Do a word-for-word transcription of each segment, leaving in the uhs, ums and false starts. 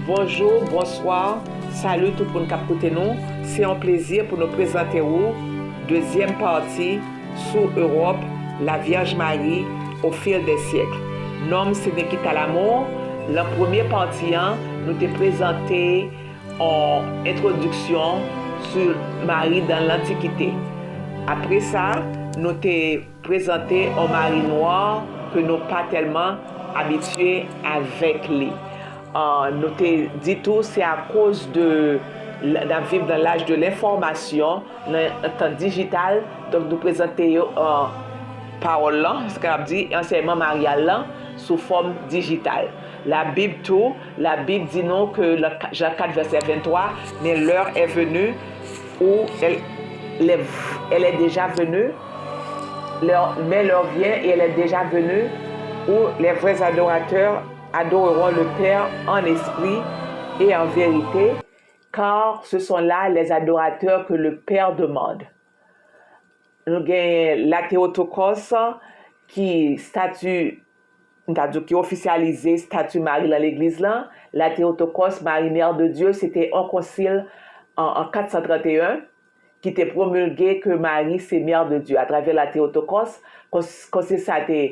Bonjou, bonswa, salut tout moun k ap koute nou. Se yon plezi pou nou prezante ou dezyèm pati sou Ewòp, La Vierge Marie au fil des siècles. Non m se Nikita Lamour. Lan premye pati an, nou te prezante yon entwodiksyon sou Mari dan lantikite. Apre sa, nou te prezante yon Mari nwa ke nou pa tèlman abitye avèk li. Ah, nou te di tou, se akoz de l-, n ap viv nan laj de lenfòmasyon, nan tan dijital, donk nou prezante yo, ah, pawòl lan, sa k ap di, ansèyman maryal lan, sou fòm dijital. Labib tou, Labib di nou ke lan Jan kat vèsè venntwa, mais l'heure est venue où elle, les, elle est déjà venue, l'heure, mais l'heure vient et elle est déjà venue où les vrais adorateurs adoreront le Père en esprit et en vérité, car ce sont là les adorateurs que le Père demande. Nou gen Latheotokos, ki stati, m ta di w, ki ofisyalize stati Mari lan legliz lan. Latheotokos, Marie Mère de Dieu, se te yon konsil an, an kat san trannteyen ki te pwomilge ke Mari se Mère de Dieu atravè Latheotokos. Kons-, konsil sa te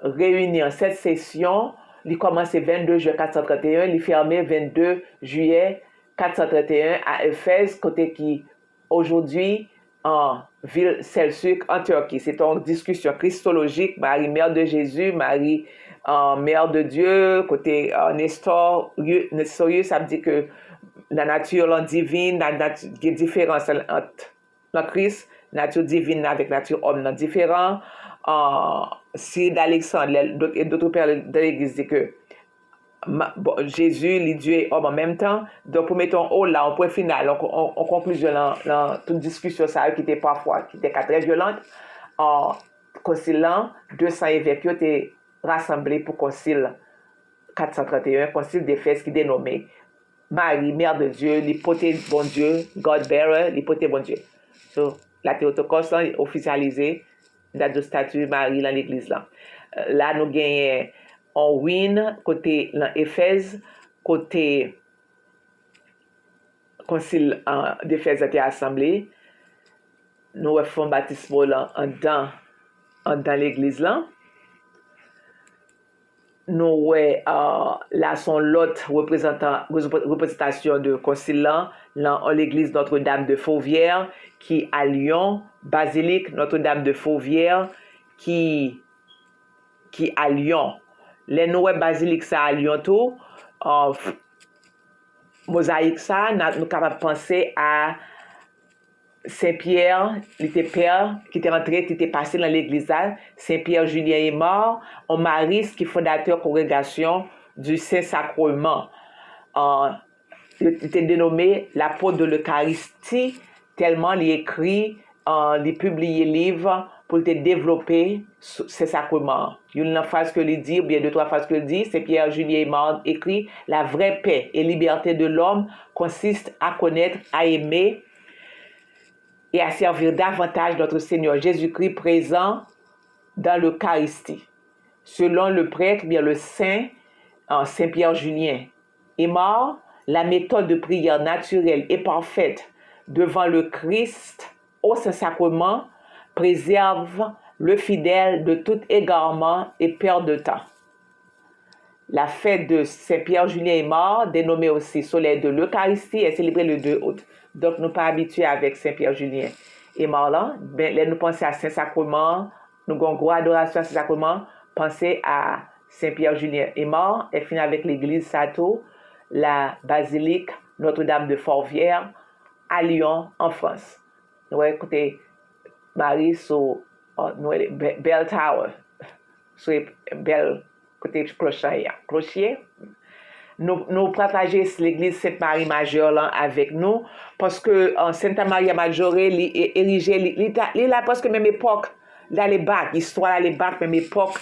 reyini an sèt sesyon. Li kòmanse vennde jen kat san trannteyen, li fèmen vennde jiyè kat san trannteyen a Efèz, kote ki aujourd'hui an vil Selçuk, an Turquie. Se te yon diskisyon kristolojik, Marie Mère de Jésus, Marie, euh, Mère de Dieu, kote, euh, Nestor, Nestorius ap di ke la nature lan divin, la nati-, gen diferans ant lan Kris, nati divin nan avèk nati òm nan diferan. Euh, Cyril d'Alexandre, les, d'autres, et d'autres pères de l'Église di ke Ma-, bon, Jezi, li Dye e òm an menm tan. Donk, pou mete yon o la, yon pwen final, yon, yon, yon konklizyon nan, nan tout diskisyon sa yo ki te pafwa, ki te ka trè vyolan, an, konsil lan, de san evèk yo te rasanble pou konsil kat san trannteyen, konsil d'Efèz ki denome Mari, Mère de Dieu, li pote Bondye, God bearer, li pote Bondye. So, Latheotokos lan ofisyalize, dat de stati Mari lan legliz lan. La nou genyen yon win kote lan Efèz, kote konsil, ah, d'Efèz la te asanble. Nou wè fon batismo lan andan, andan legliz lan. Nou wè, ah, la se yon lòt reprezantan-, reprezantasyon de konsil lan, lan yon legliz Notre-Dame de Fourvière ki a Lyon, bazilik Notre-Dame de Fourvière ki, ki a Lyon. Lè nou wè bazilik sa a Lyon tou, ah, mozayik sa, n a, nou kapab panse a Sen Pyè, li te pè, ki te antre, ki te pase lan legliz la, Sen Pyè Jilyen Emar, yon maris ki fondatè kongregasyon du Saint-Sacrement. Ah, li te denome l'apôtre de l'Eucharistie, tèlman li ekri, ah, li pibliye liv pou l te devlope Sen Sakreman an. Youn nan fraz ke li di, oubyen de twa fraz ke li di, Sen Pyè Jilyen Emar ekri, La vraie paix et liberté de l'homme consiste à connaître, à aimer et à servir davantage notre Seigneur Jésus-Christ présent dans l'Eucharistie, selon le prêtre, bien le saint, euh, Saint Pierre Julien. Emar, la méthode de prière naturelle et parfaite devant le Christ au Saint-Sacrement préserve le fidèle de tout égarement et perte de temps. La fête de Saint Pierre Julien Emar, dénommé aussi Soleil de l'Eucharistie, est célébrée le deux août. Donk, nou pa abitye avèk Sen Pyè Jilyen Emar lan. Men, lè nou panse a Sen Sakreman an, nou gen yon gwo adorasyon a Sen Sakreman, panse a Sen Pyè Jilyen Emar, e fini avèk legliz sa tou, la basilique Notre-Dame de Fourvière, à Lyon, en France. Nou wè kote Mari sou, euh, nou wè Be-, Bell Tower, sou bèl kote klòch lan ye a. Klòch ye. Nou, nou pataje legliz Sent Mari Majè lan avèk nou, paske, euh, Santa Maria Maggiore, li e-, erije, li, li ta, li la prèske menm epòk, li ale bak, istwa l ale bak menm epòk,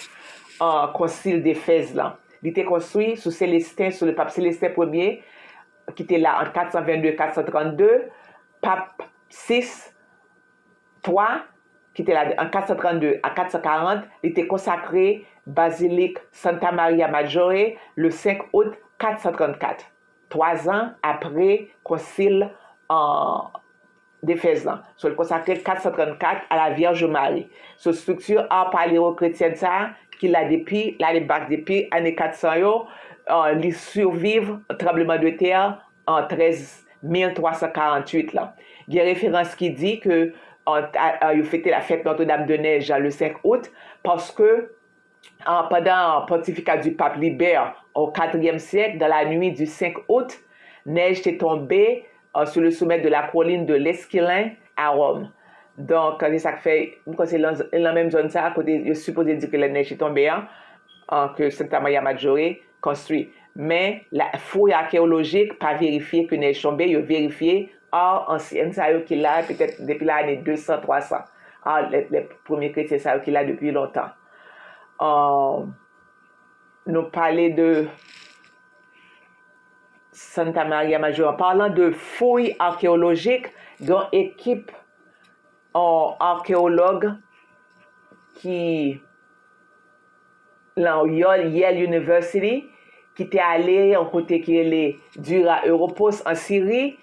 euh, konsil d'Efèz lan. Li te konstwi sou Selesten, sou le pap Selesten premye, ki te la ant kat san vennde, kat san trannde, pap Sis, twa, ki te la an kat san trannde a kat san karant, li te konsakre bazilik Santa Maria Maggiore le senk out kat san trannkat. twa zan apre konsil, an, d'Éphèse lan. So, li konsakre l kat san trannkat à la Vierge Marie. So, strikti art paléochrétienne sa a, ki la depi, la li bak depi ane kat san yo, euh, li siviv tranbleman de tè an trèz mil twa san karanntuit lan. Gen referans ki di ke, euh, a- a- yo fete la fête Notre-Dame de Neige le senk out, paske, euh, pendant pontificat du pape Libert au quatrième siècle, dans la nuit du cinq août, nèj te tonbe, euh, sur le sommet de la colline de l'Esquilin à Rome. Donk, se sa k fè, m kwè se lan, lan menm zòn sa a, kote yo sipoze di ke lè nèj te tonbe an, an, ke Santa Maria Maggiore konstwi. Men, la, fouy akeyolojik pa verifye ke nèj tonbe, yo verifye art ansyen sa yo ki la, petèt depi lane de san, twa san. Art, lè, lè premye kretyen sa yo ki la depi lontan. An, nou pale de Santa Maria Maggiore. An palan de fouy akeyolojik, gen yon ekip, an, akeyològ ki lan Yale, Yale University, ki te ale yon kote ki rele Dura Europos an Siri.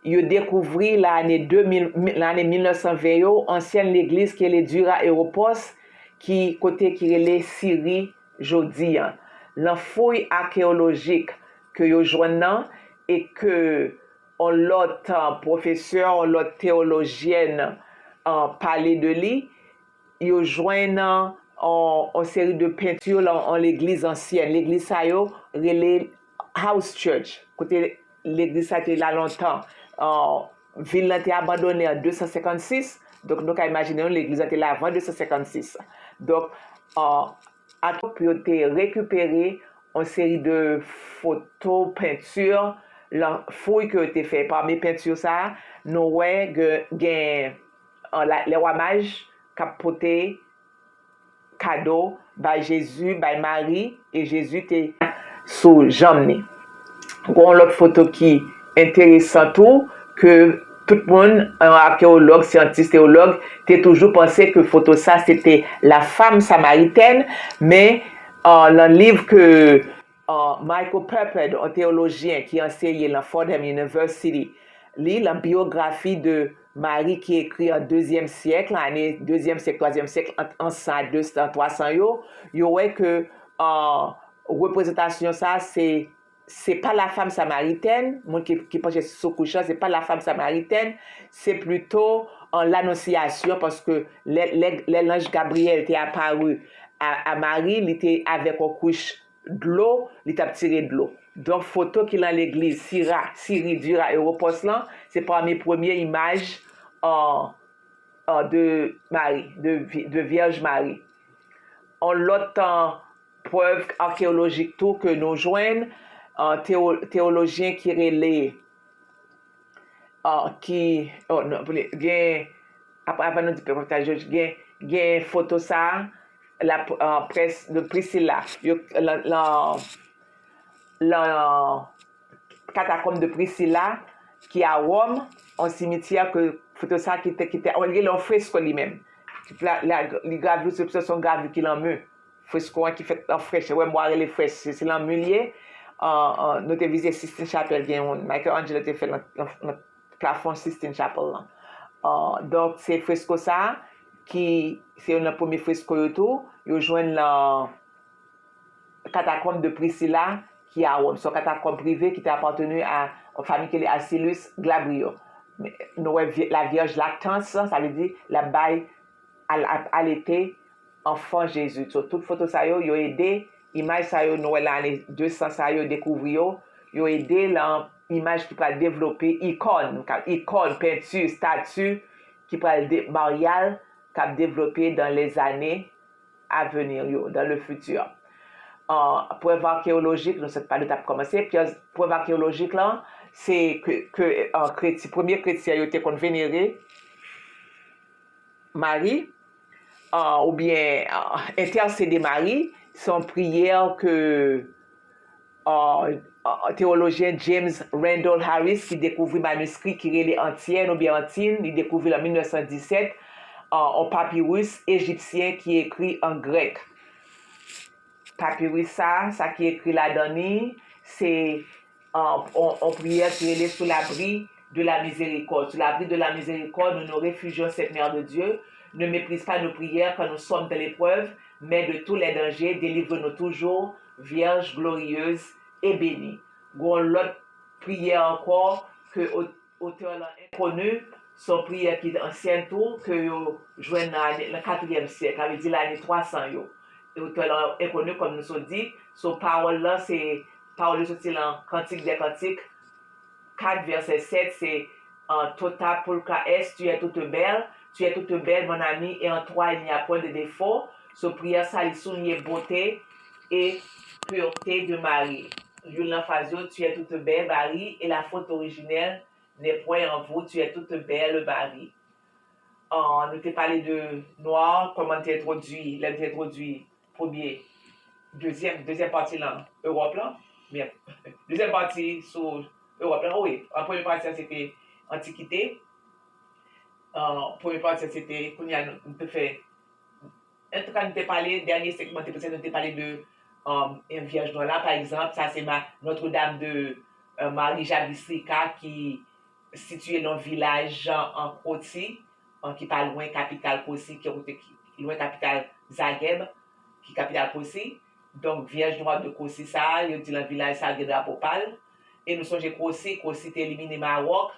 Yo dekouvri lane de mil, lane mil nèf san ven yo, ansyen legliz ki rele Dura Europos, ki kote ki rele Siri jodi an. Lan fouy akeyolojik ke yo jwenn nan, e ke yon lòt, an, pwofesè, yon lòt teyolozyèn, an, pale de li, yo jwenn, an, yon seri de penti lan yon legliz ansyèn. Legliz sa yo rele house church, kote legliz sa te la lontan. An, vil lan te abandone an de san senkannsis, donk nou ka imajine nou legliz lan te la avan de san senkannsis. Donk, an, atop yo te rekipere yon seri de foto, penti, lan fouy ke yo te fè. Pami penti sa a, nou wè gen, gen, an, la- lè wa maj k ap pote kado bay Jezi, bay Mari, e Jezi te sou janm ni. Gon lòt foto ki enteresan tou, ke tout moun, an, akeyològ, syantis, teyològ, te toujou panse ke foto sa se te la femme samaritaine, men, an, lan liv ke, an, Michael Purpad, yon teyolojyen ki anseye lan Fordham University, li, lan biyografi de Mari ki ekri an dezyèm syèk, lan ane dezyèm syèk, twazyèm syèk, ant, ant san a de san, twa san yo, yo wè ke, an, reprezantasyon sa a, se, se pa la femme samaritaine, moun ki, ki panche sou kouch lan, se pa la femme samaritaine, se plito, an, lanonsyasyon, paske lè, lè, lè lanj Gabriyèl te apari a, a Mari, li te avèk yon kouch dlo, li t ap tire dlo. Donk, foto ki lan legliz Sira, Siri Dura Europos lan, se pami premye imaj, an, an, de Mari, de, vi- de Vyèj Mari. Yon lòt, an, prèv akeyolojik tou ke nou jwenn, an, tewo- teyolojyen ki rele, an, ki, oh, non, pou li- gen, ap- avan nou di pèp Jòj, gen, gen foto sa a, la, an, près de Priscilla, yo, lan, lan, lan katakonm de Priscilla, ki a Wòm, yon simityè ke foto sa a ki te, ki te, li gen yon fresko li menm. La, la, li gravi, se, se yon gravi ki lan mi. Fresko an ki fèt an frèch, wè mwa rele frèch, se, se lan mi l ye. An, an, nou te vizite Sistine Chapel, gen yon, Michelangelo te fè lan, lan, lan plafon Sistine Chapel lan. An, donk, se fresko sa a, ki, se youn nan premye fresko yo tou, yo jwenn lan katakonm de Priscilla, ki a Wòm. Se yon katakonm prive ki te apateni a yon fanmi ki rele Acilius Glabrio. Nou wè vye- la Vyèj Laktans, sa vle di, l ap bay, al- ap alete anfan Jezi. So, tout foto sa yo, yo ede, imaj sa yo, nou wè lan ane de san sa yo, dekouvri yo, yo ede lan imaj ki pral devlope, ikòn, ka- ikòn, penti, estati, ki pral de- maryal, k ap devlope dans les années à venir yo, dans le futur. An, prèv akeyolojik, nou sot pale, t ap kòmanse, pyès- prèv akeyolojik lan, se ke, ke, an, kreti- premye kretyen yo te konn venere Mari, an, oubyen, an, entèsede Mari, se yon priyè ke, an, an, teyolojyen James Randall Harris ki dekouvri maniskri ki rele Antyèn oubyen Antin, li dekouvri l an mil nèf san disèt, an, yon papiris ejipsyen ki ekri an grèk. Papiris sa, sa ki ekri ladan li, se on, on, on prière qui relève sous l'abri de la miséricorde. Sous l'abri de la miséricorde, nous nous réfugions, Sainte Mère de Dieu. Ne méprise pas nos prières quand nous sommes dans l'épreuve, mais de tous les dangers, délivre-nous toujours, Vierge glorieuse et bénie. Gon lòt priyè ankò ke otè lan enkoni, se yon priyè ki ansyèn tou, ke yo jwenn nan ane, nan katriyèm syèk, sa vle di lane twa san yo. E otè lan enkoni, kòm nou sot di, so pawòl lan, se pawòl yo soti lan Cantique des Cantiques kat, vèsè sèt, se en tota pulchra est, tu es toute belle, tu es toute belle, mon amie, et en toi il n'y a point de défaut. So priyè sa, li souliye bote e pureté de Marie. Youn nan fraz yo, tu es toute belle, Marie, et la faute originelle n'est point en vous, tu es toute belle, Marie. Ah, nou te pale de nwa, kòman te entwodui, lè te entwodui premye, dezyèm, dezyèm pati lan, Ewòp lan, byen, dezyèm pati sou Ewòp lan, wi, an premye pati an se te Antikite, an premye pati an se te, kounye a nou, nou te fè, antouka nou te pale, dènye segman te prese, nou te pale de um, Vyèj Nwa la, pa egzanp, sa se ma, Notre-Dame de uh, Marie Jabistrica ki sitiye nan vilaj an Koti, an ki pa lwen kapital Kosi, ki kote ki lwen kapital Zagreb, ki kapital Kosi. Donk, Vyèj Nwa de Kosi sa, yo di lan vilaj sa gen drapo pa l. E nou sonje Kosi, Kosi te elimine Mawòk,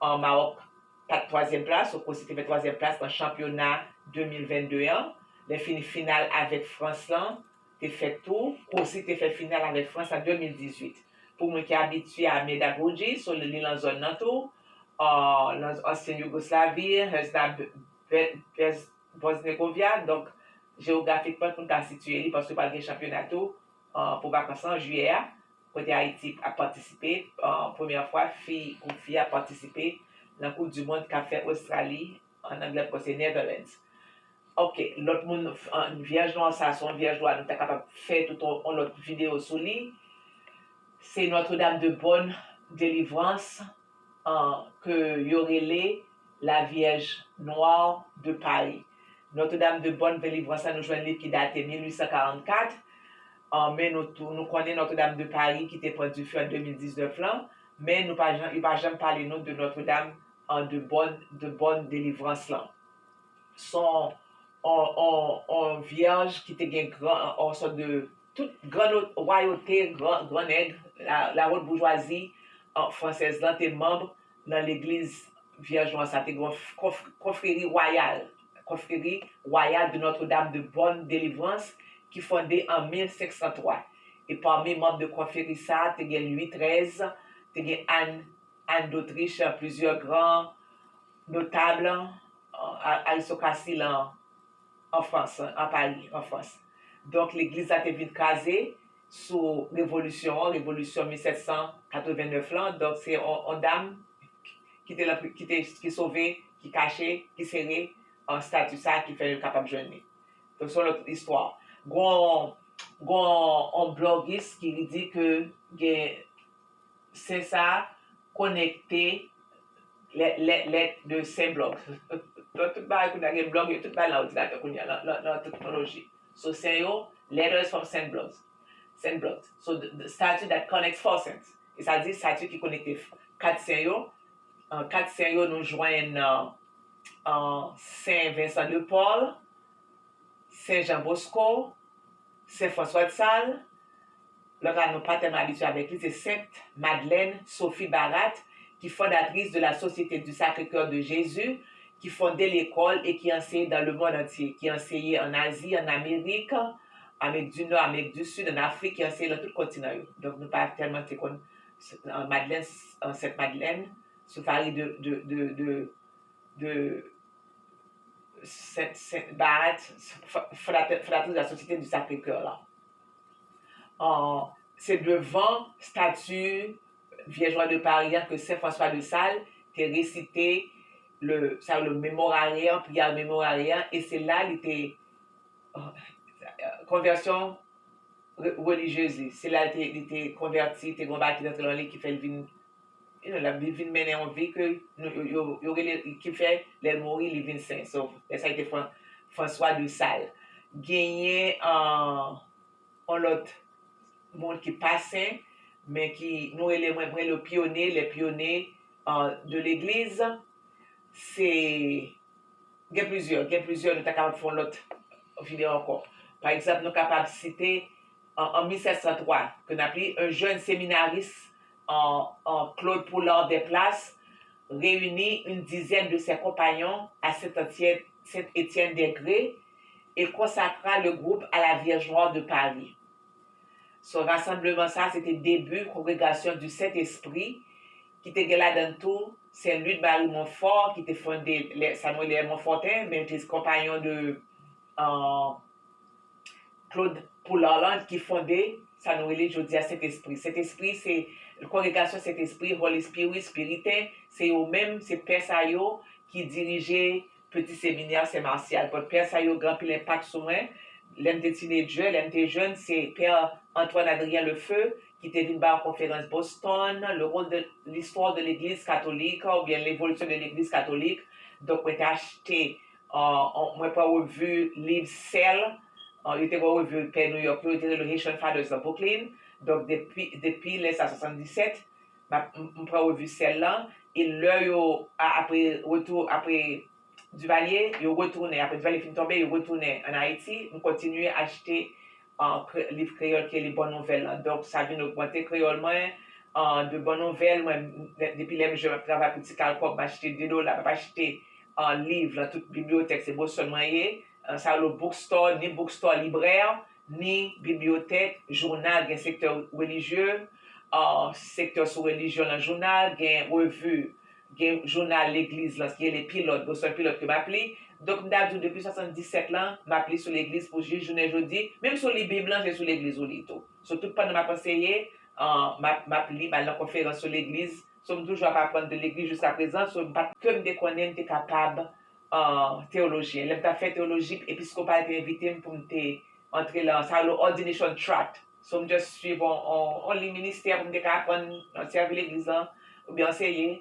an Mawòk pa t twazyèm plas, so Kosi te fè twazyèm plas nan chanpyona de mil vennde an. Lè fini final avèk Frans lan, te fèt tou. Kosi te fè final avèk Frans an de mil dizuit. Pou moun ki abitye a Medagouji, so li lan zòn nan tou, uh, lan ansyen Yougoslavi, Herzegovina, Bosnie-Herzegovina, donk jewografikman pou n ka sitiye li, paske pral gen chanpyona tou uh, pou vakans lan, jiyè a, kote Ayiti ap patisipe, uh, premyè fwa fi, gwoup fi ap patisipe nan Koup di Mond k ap fèt Ostrali, an anglè, se Netherlands. Ok, lòt moun, Vyèj Nwa sa, se yon Vyèj Nwa, nou ta kapab fè tout yon lòt videyo sou li. Se Notre-Dame de Bonne Délivrance, ke yo rele La Vierge Noire de Paris. Notre-Dame de Bonne Délivrance la, nou jwenn li ki date mil uit san karannkat. Men nou, nou konnen Notre-Dame de Paris ki te pran dife an de mil diznèf lan, men nou pa, yo pa janm pale nou de Notre-Dame de Bonne, de Bonne Délivrance lan. Se yon, yon, yon vyèj ki te gen gran, yon sòt de, tout gran wayote, gran, gran nèg, la, la haute bourgeoisie fransèz lan te manm nan legliz Vyèj Nwa sa. Te gen yon konfreri wayal, Confrérie Royale de Notre-Dame de Bonne Délivrance, ki fonde an mil senk san twa. E pami manm de konfreri sa, te gen Louis trèz, te gen Anne, Anne d'Autriche, plizyè gran notab, aristokrasi lan an Frans, an Pari, an Frans. Donk, legliz la te vin kraze sou revolisyon an, revolisyon mil sèt san katrevennnèf lan. Donk, se yon, yon dam ki te, ki te, ki sove, ki kache, ki sere an stati sa ki fè yo kapab jwenn li. Donk, se yon lòt istwa. Gon, gon yon blògis ki di ke gen sen sa konekte lèt, lèt, lèt de sen blòg. Donk, tout bagay kounye a gen blòg, yo tout bagay nan òdinatè kounye a, nan, nan, nan teknoloji. So, sen yo, letters from Saint Blogs. Saint Blogs. So, the, the statue that connects four saints. E sa di statue ki konekte kat sen yo. Kat sen yo, nou jwenn Sen Vincent de Paul, Sen Jean Bosco, Sen François de Sales, lòt la nou pa tèlman abitye avèk li, se Sent Madlèn Sophie Barat, ki fondatris de la Société du Sacré-Cœur de Jésus, ki fonde lekòl e ki anseye dans le monde entier, ki anseye an Azi, an Amerik, Amerik di Nò, Amerik di Sid, an Afrik, ki anseye nan tout kontinan yo. Donk, nou pa tèlman te konn Madlèn, Sent Madlèn, Sophie Barat de, de, de, de, de Sent, Sent Barat, fondatris de la Société du Sacré-Cœur la. Se devan stati Vyèj Nwa de Pari an ke Sen François de Sales te resite le, sa, le Memorare an, priyè Memorare an, e se la li te, konvèsyon relijyez li. Se la li te, li te konvèti, te gon bagay ki rantre nan li ki fè l vin, you know, l ap vin mennen yon vi ke yo, yo, yo rele, ki fè lè l mouri, li vin sen. So, lè sa li te François de Sales. Genyen yon lòt moun ki pa sen, men ki nou rele, mwen, mwen rele yo pyone, les pionniers, euh, de l'église. Se, gen plizyè, gen plizyè, nou ta kapab fè yon lòt videyo ankò. Pa egzanp, nou kapab site an, an mil sèt san twa, ke n ap li, un jeune séminariste, an, an Claude Poulard Desplaces, réunit une dizaine de ses compagnons à Saint-Étienne, Saint-Étienne-des-Grès et consacra le groupe à la Vierge Noire de Paris. So, rasanbleman sa, se te debi Congregation du Saint-Esprit, ki te gen ladan l tou Saint Lude Marie Montfort, ki te fonde, sa nou rele Montfortin, men te konpayon de, euh, Claude Poulard lan ki fonde sa nou rele jodi a Sentespri. Sentespri se kongregasyon Sentespri, Holy Spirit, Spiritin, se yo menm, se pè sa yo ki dirije Petit Séminaire Saint Martial. But pè sa yo gen anpil enpak sou mwen. Lè m te tinedjè, lè m te jèn, se pè Antoine Adrien Lefeu ki te vin ba yon konferans Boston, le rôle de l'histoire de l'église catholique, oubyen l'évolution de l'église catholique. Donk, mwen te achte, euh, mwen pran revi liv Sèl, euh, yo te gen yon revi pè New York yo, yo te rele Haitian Fathers nan Brooklyn. Donk, depi, depi lè sa, swasanndisèt, m ap, m, m pran revi Sèl lan. E lè yo, a-, apre retou, apre Duvalier, yo retounen, apre Duvalier fin tonbe, yo retounen ann Ayiti, m kontinye achte, euh, kre-, liv kreyòl ki rele Bon Nouvèl lan. Donk, sa vin ogmante kreyòl mwen, euh, de Bon Nouvèl, mwen, de-, depi lè m jèn, m ap travay pou ti kal kòb, m achte de dola, m ap achte, euh, liv nan tout bibliyotèk, se Boston mwen ye. Euh, sa yo bookstore, ni bookstore, librè, ni bibliyotèk, jounal, gen sektè relijye, euh, sektè sou relijyon nan jounal, gen revi, gen jounal legliz lan, ki rele Pilot, Boston Pilot ke m ap li. Donk, m ta di w, depi swasanndisèt lan, m ap li sou legliz pou jis jounen jodi. Menm si w li Bib lan, se sou legliz ou li tou. So, tout pandan m ap anseye, euh, m ap, m ap li, m al nan konferans sou legliz. So, m toujou ap aprann de legliz jiska prezan. So, m pa t, ke m te konnen, m te kapab, euh, teyolojyen. Lè m t ap fè teyoloji, episkopal te envite m pou m te antre lan, sa rele ordination tract. So, m just swiv on, on, on liy ministè pou m te ka aprann, euh, sèvi legliz lan, oubyen anseye.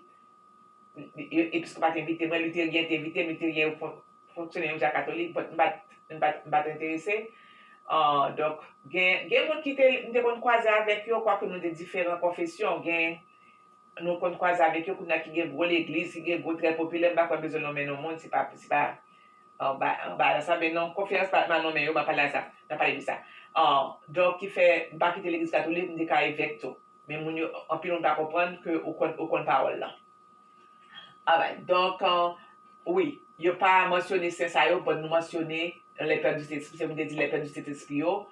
E-, episkopa te envite mwen, Literyen te envite m, Literyen yo fon-, fonksyone menm jan katolik, but m pa t, m pa t, m pa t enterese. Ah, donk, gen, gen moun ki te, m te konn kwaze avèk yo, kwake nou de diferan konfesyon, gen, nou konn kwaze avèk yo, kounye a ki gen gwo legliz, ki gen gwo trè popilè, m pa kwè m bezwen nonmen non moun, se pa, se pa, anba, anba la sa, men non, konferans pa m a nonmen yo, m a pale a sa, n a pale de sa. Ah, donk, ki fè, m pa kite legliz katolik, m te ka evèk tou. Men moun yo, anpil moun pa konprann ke ou konn, ou konn pawòl lan. Alright, donk, euh, wi, yo pa mansyone sen sa yo, but nou mansyone les pères du Saint-Esprit, se moun te di les pères du Saint-Esprit yo.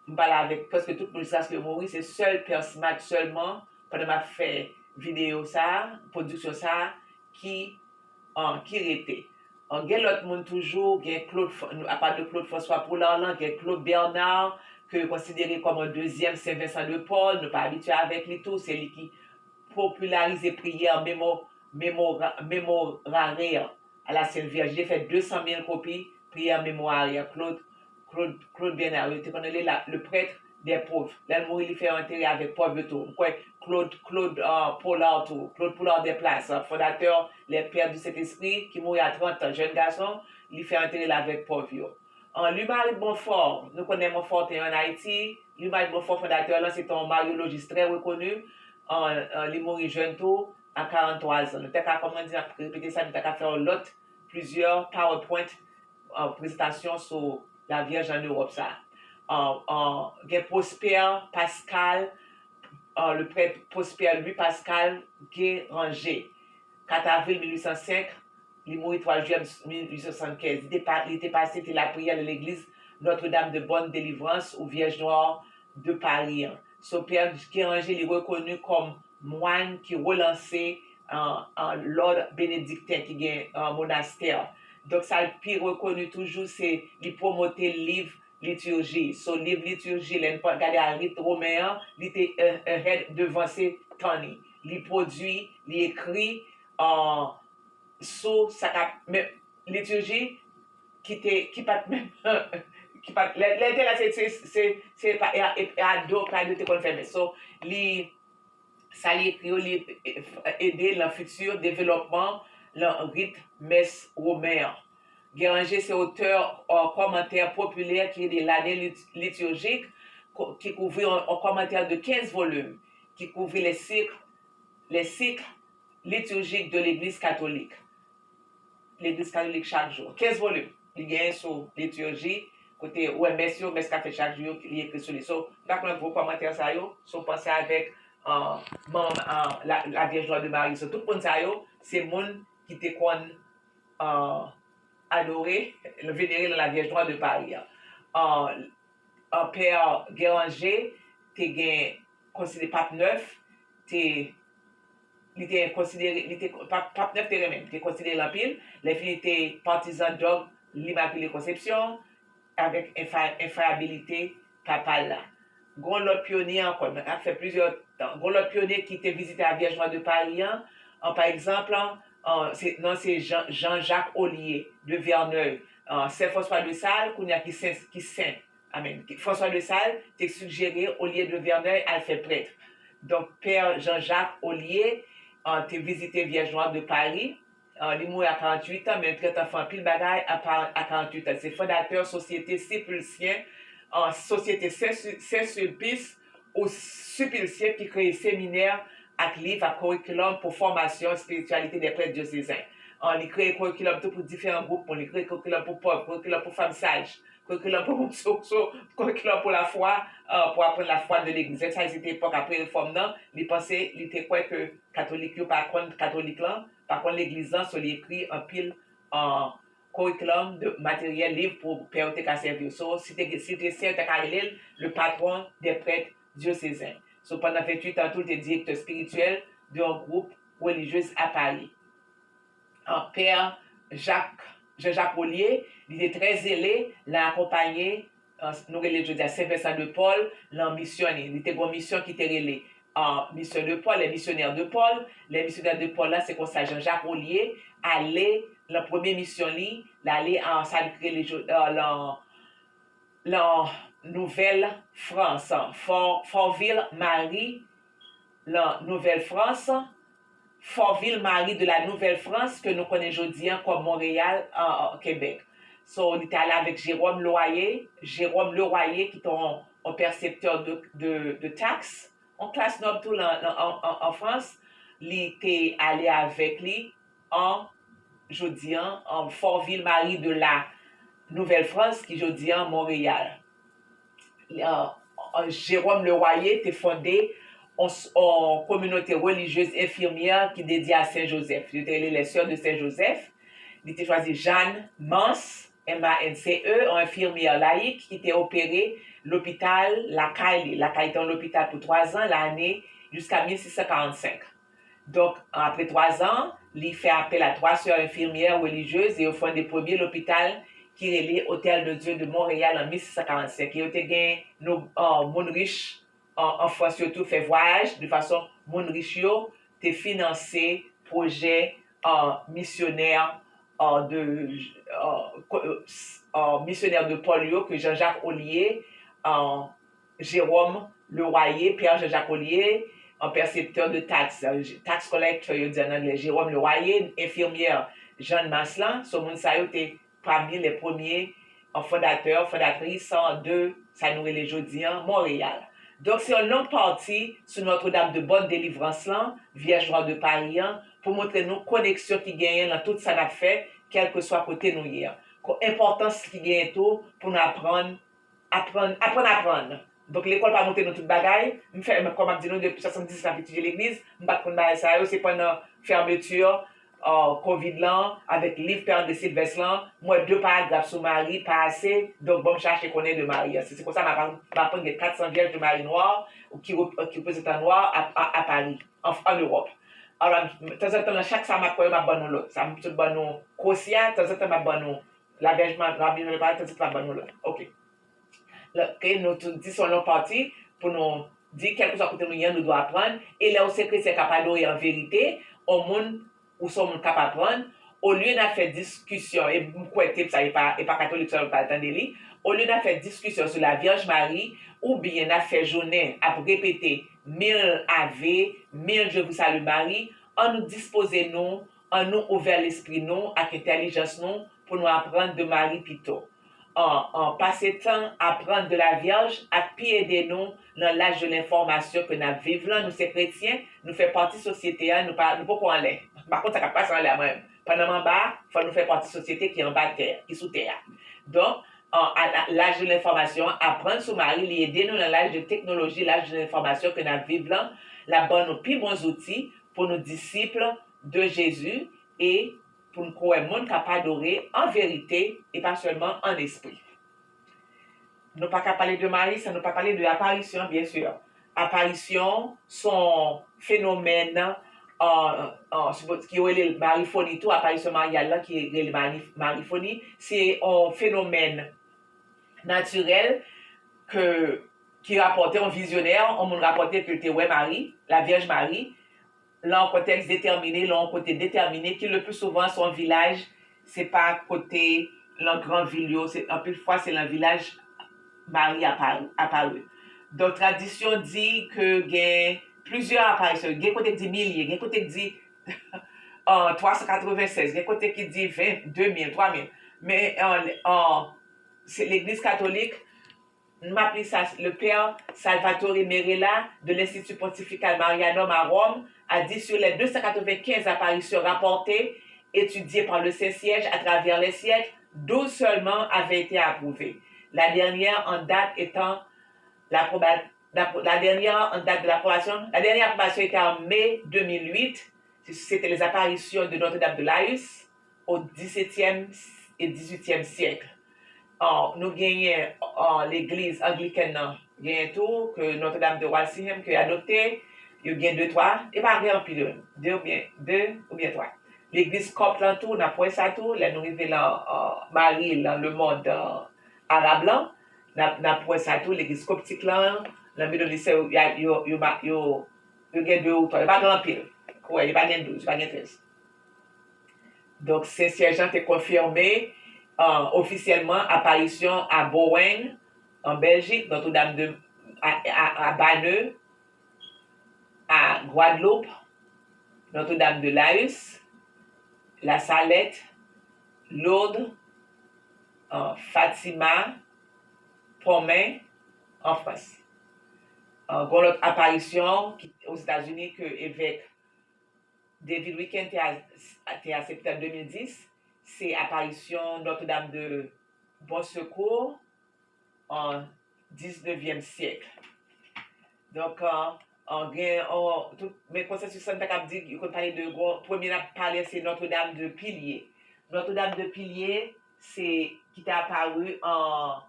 M pale avèk prèske tout moun jiskaske yo mouri, se sèl pè Smat sèlman, pandan m ap fè videyo sa, pwodiksyon sa, ki, euh, ki rete. Euh, gen lòt moun toujou, gen Claude F-, apa de Claude François Poulard lan, gen Claude Bernard, ke yo konsidere kòm yon dezyèm Saint Vincent de Paul, nou pa abitye avèk li tou, se li ki popilarize priyè Memo-, Memora-, Memorare a la Sainte Vierge. Li te fè de san mil kopi priyè Memorare a. Claude, Claude, Claude Bernard, yo te konn rele la, le prêtre des pauvres. Lè l mouri, li fè yo antere avèk pòv yo tou. M kwè Claude, Claude, euh, Pollard tou, Claude Pollard Desplaces, euh, fondatè Les Pères du Saint-Esprit, ki mouri a trant an, jèn gason, li fè antere l avèk pòv yo. Euh, Louis-Marie de Montfort, nou konnen Montforten yo ann Ayiti. Louis-Marie de Montfort, fondatè lan, se te yon maryolojis trè rekoni. Euh, euh, li mouri jèn tou, a karant twa zan. Nou te ka, kòm mwen di, m ap repete sa, nou te ka fè yon lòt, plizyè PowerPoint, euh, prezantasyon sou la Vierge an Ewòp sa. Euh, euh, gen Prosper Pascal, euh, le prêtre Prosper Louis Pascal Guéranger. Kat avril mil uit san senk, li mouri twa jiyè mil uit san swasannkenz. Li te pa-, li te pase te lapriyè nan legliz Notre-Dame de Bonne Délivrance ou Vierge Noire de Paris an. So, Pè Guéranger, li rekoni kòm mwan ki relanse, euh, euh, lòd benedikten ki gen, euh, monastè. Donk, sa l pi rekoni toujou, se li pwomote liv litirji. So, liv litirji, lè n pa gade a rit women an, li te, euh, ahead, devanse tan li. Li pwodui, li ekri, euh, sou sa k ap, men, litirji ki te, ki pa t menm, ki pa t, lè, lè l te la, se, se, se, se pa, e, e, e ado, pa ado te konn fè, men. So, li, sa li ekri yo, li ede nan fiti developman nan rit mès women an. Guéranger se otè, euh, kòmantè popilè ki rele L'Année lit-, liturgique, ko-, ki kouvri yon, yon kòmantè de kenz volim. qui couvrit les cycles, les cycles liturgiques de l'Église catholique. Legliz Katolik chak jou. Kenz volim li genyen sou litirji, kote ou wè mès yo, mès k ap fèt chak jou yo, li ekri sou li. So, m ta konn gwo kòmantè sa yo, si w panse avèk, euh, manman, euh, la, la Vierge Noire de Marie. So, tout moun sa yo, se moun ki te konn, euh, adore, venere nan la Vierge Noire de Paris an. Euh, euh, Pè Guéranger te gen konsidere, Pap Nèf te, li te konsidere, li te, Pap, Pap Nèf te renmen, li te konsidere l anpil. Lèfini te patizan dòg L'Immaculée Conception avèk enfayabilite papal la. Gon lòt pyonye ankò, nan ap fè plizyè tan. Gon lòt pyonye ki te vizite la Vierge Noire de Paris an, an, pa egzanp, an, se, non, se Jean, Jean-Jacques Ollier de Verneuil, an, Sè François de Sales, kounye a ki sen, ki sen, amèn, ki, François de Sales te sijere Ollier de Verneuil al fè prèt. Donk, Pè Jean-Jacques Ollier, an, te vizite Vierge Noire de Paris. Ah, li mouri a karanntuit an, men li trete anfan anpil bagay a pa, a karanntuit an. Se fondatè Sosyete Sipilsyen, ah, Sosyete Sen, Sen Silpis ou Sipilsyen ki kreye seminè ak liv ak korikilòm pou fòmasyon espirityalite dè prèt dyosezen. Ah, li kreye korikilòm tou pou diferan gwoup moun. Li kreye korikilòm pou pòv, korikilòm pou fanm saj, korikilòm pou moun sou, sou, korikilòm pou lafwa, ah, pou aprann lafwa de legliz. Sa se te epòk apre refòm nan, li panse, li te kwè ke katolik yo pa konn katolik lan, pa konn legliz lan, so li ekri anpil, ah, korikilòm, de materyèl, liv pou pè yo te ka sèvi yo. So, si te, si te sè, yo te ka rele l le patron des prêtres diocésains. So, pandan venntuit an tou, li te direktè espirityèl de yon gwoup relijyez a Paris. Ah, Pè Jak, Jean-Jacques Ollier, li te trè zele nan akonpaye, ah, nou rele jodi a Sen Vensan de Pòl, nan misyon li. Li te gen yon misyon ki te rele, ah, Mission de Paul, les missionnaires de Paul. Les missionnaires de Paul la, se konsa Jean-Jacques Ollier ale nan premye misyon li, l ale an sa li rele jo-, ah, nan, nan Nouvèl Frans, Fò-, Fòvil Mari, nan Nouvèl Frans, Fòvil Mari de la Nouvèl Frans, ke nou konnen jodi an kòm Monreyal, an, an Kebèk. So, li te ale avèk Jérôme Loyer, Jérôme Leroyer, ki te yon, yon pèseptè de, de, de taks, yon klas nòb tou lan, lan, an, an, an Frans, li te ale avèk li an, jodi an, an Fòvil Mari de la Nouvèl Frans, ki jodi an Monreyal. Euh, euh, Jérôme Leroyer te fonde yon, yon kominote relijyez enfimyè ki dedye a Sen Jozèf. Yo te rele les Sœurs de Saint Joseph. Li te chwazi Jeanne Mance, M A N C E, yon enfimyè layik ki te opere lopital lakay li. Lakay li te yon lopital pou twa zan, lane jiska mil sis san karannsenk. Donk, apre twa zan, li fè apèl a twa sè enfimyè relijyez e yo fonde premye lopital ki rele Hôtel de Dieu de Montréal an mil sis san karannsenk. E yo te gen nou, ah, moun rich an, an Frans yo tou fè vwayaj de fason moun rich yo te finanse pwojè, ah, misyonè, ah, de, ah, ko-, ah, misyonè de Pòl yo ke Jean-Jacques Ollier, ah, Jérôme Leroyer, Pè Jean-Jacques Ollier, an pèseptè de taks, tax collector, yo di an anglè, Jérôme Leroyer, enfimyè Jeanne Mance lan, so moun sa yo te pami lè premye, an fondatè, fondatris, an, de sa nou rele jodi an Monreyal. Donk, se yon long pati sou Notre-Dame de Bonne Délivrance lan, Vierge Noire de Paris an, pou montre nou koneksyon ki genyen nan tout sa n ap fè, kèlkeswa kote nou ye an. Ko-, enpòtans ki genyen tou pou nou aprann aprann, aprann, aprann. Donk, lekòl pa montre nou tout bagay. M fè, kòm m ap di nou, depi swasanndiset m ap etidye legliz, m pa t konn bagay sa yo. Se pandan fèmeti, euh, kovid lan, avèk liv Pè André Sylvestre lan, m wè de paragraf sou Mari pa ase, donk, ban m chache konnen de Mari an. Se, se konsa m ap, m ap aprann gen kat san Vierges de Marie noires, ki rep-, ki reprezante nwa a, a, a Paris, an, an Ewòp. Alò, tanzantan, nan chak sa m ap wè yo, m ap ban nou lòt. Sa m sot ban nou Kwosi a, tanzantan, m ap ban nou La Vierge Marie, tanzantan, m ap ban nou lòt. Ok. Lè, ke nou tou di se yon long pati pou nou di, kèlkeswa kote nou ye, nou dwe aprann. E lè ou se kretyen k ap adore an verite, yon moun, ou se yon moun k ap aprann, olye n ap fè diskisyon, e m kwè tip sa, e pa, e pa katolik sèlman k pral tande li, olye n ap fè diskisyon sou la Vierge Marie, oubyen n ap fè jounen ap repete mil Ave, mil Je vous salue Marie, an nou dispoze nou, an nou ouvè lespri nou ak entèlijans nou pou nou aprann de Mari pito. an, an pase tan aprann de la Vyèj ap pi ede nou nan laj de lenfòmasyon ke n ap viv lan. Nou se kretyen, nou fè pati sosyete a, nou pa, nou poko anlè. M pa konn sa k ap pase anlè a mwen menm. Pandan m anba a, fò nou fè pati sosyete ki anba tè, ki sou tè a. Donk, an, a, a, laj de lenfòmasyon an, aprann sou Mari, li ede nou nan laj de teknoloji, laj de lenfòmasyon ke n ap viv lan, l ap ban nou pi bon zouti pou nou disip de Jezi e pou n kwè moun k ap adore an verite e pa sèlman an espri. Nou pa ka pale de Mari san nou pa pale de aparisyon, byen si. Aparisyon se yon fenomèn, an, an, ki yo rele l marifoni tou, aparisyon maryal lan ki rele mari-, marifoni, se yon fenomèn natirèl ke, ki rapòte yon vizyonè, yon moun rapòte ke l te wè Mari, la Vyèj Mari, lan yon kontèks detèmine, lan yon kote detèmine, ki le pli souvan se yon vilaj, se pa kote lan gran vil yo, se, anpil fwa se lan vilaj Mari apare, apare. Donk, tradisyon di ke gen plizyè aparisyon, gen kote k di milye, gen kote k di an, twa san katreven sèz, gen kote ki di ven, de mil, twa mil. Men an, an, se Legliz Katolik, m ap li sa, le père Salvatore Merella de l'Institut Pontifical Marianum à Rome a dit: sur les deux cent quatre-vingt-quinze apparitions rapportées, étudiées par le Saint-Siège à travers les siècles, douze seulement avaient été approuvées. La dernière en date étant l'approba-, l'appro-, la dernière en date de l'approbation, la dernière approbation était en mai deux mille huit, c'était les apparitions de Notre-Dame de Laus au dix-septième et dix-huitième siècle. An, nou genyen, an, legliz anglikèn nan, genyen tou, ke Notre-Dame de Walsingham, ke yo adopte, yo gen de, twa, e pa gen anpil yo menm, de oubyen, de oubyen twa. Legliz kòpt lan tou, n ap wè sa tou, lè nou rive lan, an, Mari, lan lemonn, an, arab lan, n ap, n ap wè sa tou, legliz koptik lan, lan Middle East, yo, yo, yo, yo, yo, yo gen de ou twa, yo pa gen anpil. Ou wè, yo pa gen douz, yo pa gen trèz. Donk, Sen Syèj lan te konfime, an, ofisyèlman aparisyon a Bowen, an Bèljik, Notre-Dame de, a, a, a Baneu, a Gwadloup, Notre-Dame de Laus, La Salette, Lourdes, an, Fatima, Pomen, an Frans. An, gon lòt aparisyon ki, Ozetazini ke evèk David Wicken te a-, te aksepte an de mil dis, se aparisyon Notre-Dame de Bon Secours an diznèvyèm syèk. Donk, an, an gen, an, tout, men konsansis sa n ta kab di, yo konn pale de, gon, premye n ap pale se Notre-Dame de Piliers. Notre-Dame de Piliers, se, ki te apari an,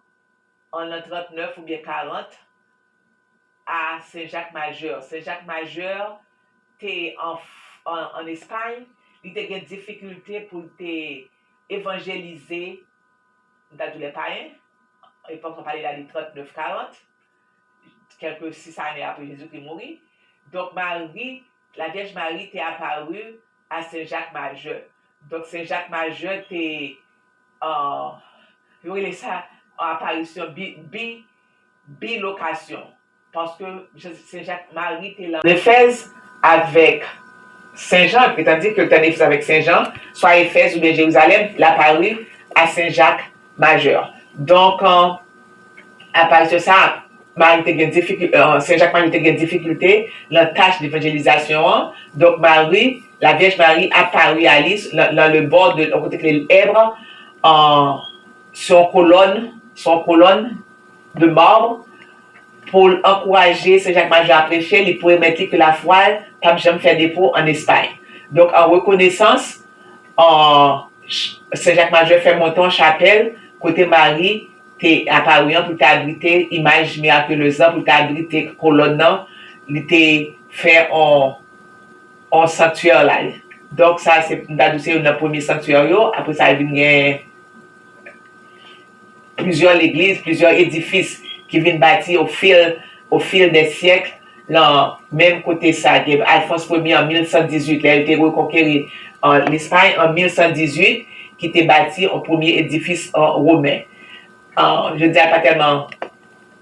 an lan trannèf oubyen karant, a Sen Jak Majè. Sen Jak Majè te an, an, an Espay, li te gen difikilte pou l te evanjelize, m ta di w, lè payen, epòk sa pale la de trannèf karant, kèlke sis ane apre Jezikri mouri. Donk, Mari, Lavyèj Mari te apari a Sen Jak Majè. Donk, Sen Jak Majè te, an, yo rele sa, an, aparisyon bi, bi, bilokasyon. Paske Sen Jak Mari te lan Efèz avèk Sen Jan, etandike l te an Efèz avèk Sen Jan, swa Efèz oubyen Jerizalèm, l apari a Sen Jak Majè. Donk, an, aparisyon sa, Mari te gen difikil-, an, Sen Jak Mari te gen difikilte lan tach devanjelizasyon an. Donk, Mari, Lavyèj Mari apari a li lan, lan le bò de, kote ki rele Èbre, an, se yon kolòn, se yon kolòn de marbre pou l ankouraje Sen Jak Majè a preche, li pwomèt li ke lafwa l p ap janm fè defo an Espay. Donk, an rekonesans, an, Sen Jak Majè fè monte yon chapèl kote Mari te apari an pou l te abrite imaj mirakilez lan, pou l te abrite kolòn nan, li te fè yon, yon santyè la. Donk, sa se, m ta di w se youn nan premye santyè yo. Apre sa, vin gen plizyè legliz, plizyè edifis ki vin bati au fil, au fil des siècles, lan menm kote sa, gen Alphonse Premier an mil san dizuit, lè l te rekonkeri, an, Lespay an mil san dizuit, ki te bati yon premye edifis, an, women. An, jodi a, pa tèlman,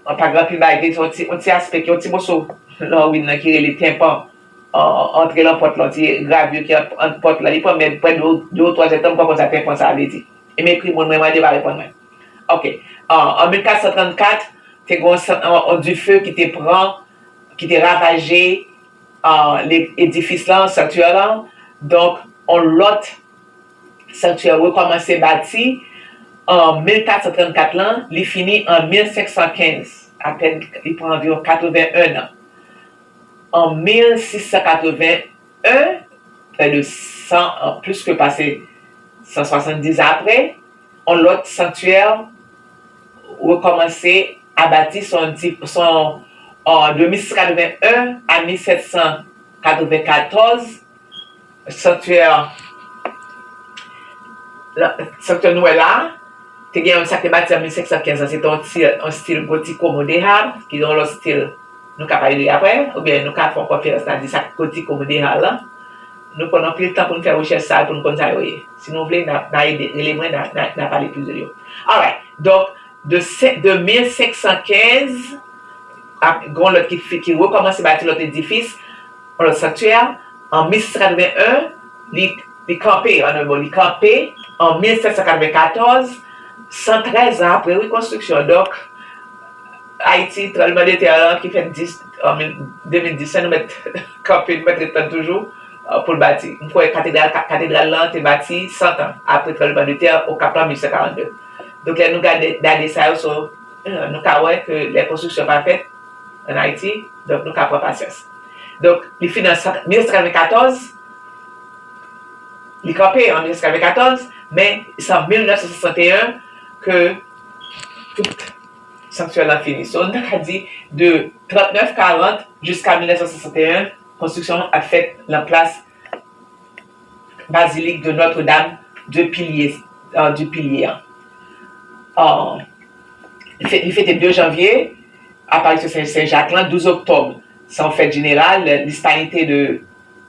an, pa gen anpil bagay, se yon ti, yon ti aspè, yon ti moso lan ruin nan ki rele tenpan, an, antre lan pòt lan, ti gravi ki an, an pòt lan, li pran mwen prè de, de ou twa zèdtan, m pa konn sa tenpan sa vle di. E m ekri moun mwen, mande yo pa reponn mwen. Ok. An mil kat san trannkat, te gen yon dife ki te pran, ki te ravaje edifis lan, sanktyè lan. Donk, yon lòt sanktyè rekòmanse bati an mil kat san trannkat lan, li fini an mil senk san kenz, apèn, li pran anviwon katreven en an. An mil sis san katreven en, prè de san an, plis ke pase san swasanndis apre, yon lòt sanktyè rekòmanse a bati, son, son, an de mil sis san katreven en a mil sèt san katreven katòz, sanktyè, sanktyè nou wè la, te gen yon sa k te bati an mil senk san kenz lan, se te yon stil, yon stil gotiko modèha, ki yon lòt stil nou ka pale de apre, oubyen nou ka fè yon konferans nan di sa gotiko modèha lan. Nou pran anpil tan pou nou fè rechèch sa, pou nou konn sa yo ye. Si nou vle, n a, n a ede, rele mwen, n a, n a, n a pale plis de yo. Alright. Donk, de, de mil senk san kenz, gen yon lòt ki, ki rekòmanse bati lòt edifis, yon lòt sanktyè, an mil sis san katreven en, li, li kanpe, an bon, li kanpe, an mil sèt san katreven katòz, san trèz an apre rekonstriksyon. Donk, Ayiti, tranblemanntè an ki fèt dis, an mil, de mil dis, nou mèt kanpe, nou mèt ret tann toujou, pou l bati. M kwè katedral, katedral lan te bati san tan apre tranblemanntè Okap lan mil uit san karannde. Donk, lè nou gade date sa yo, so, nou ka wè ke lè konstriksyon pa fèt an Ayiti, donk nou ka pran pasyans. Donk, li fini an mil nèf san katreven katòz, li kanpe an mil nèf san katreven katòz, men se an mil nèf san swasanteyen ke tout sanktyè lan fini. So, nou ta ka di de trannèf karant jiska mil nèf san swasanteyen, konstriksyon ap fèt nan plas Bazilik de Notre-Dame de Pilier, euh, du Pilier an. Euh, li fete de janvye, aparisyon Sen, Sen Jak lan, douz oktòb, se yon fèt jeneral, l'Hispanité de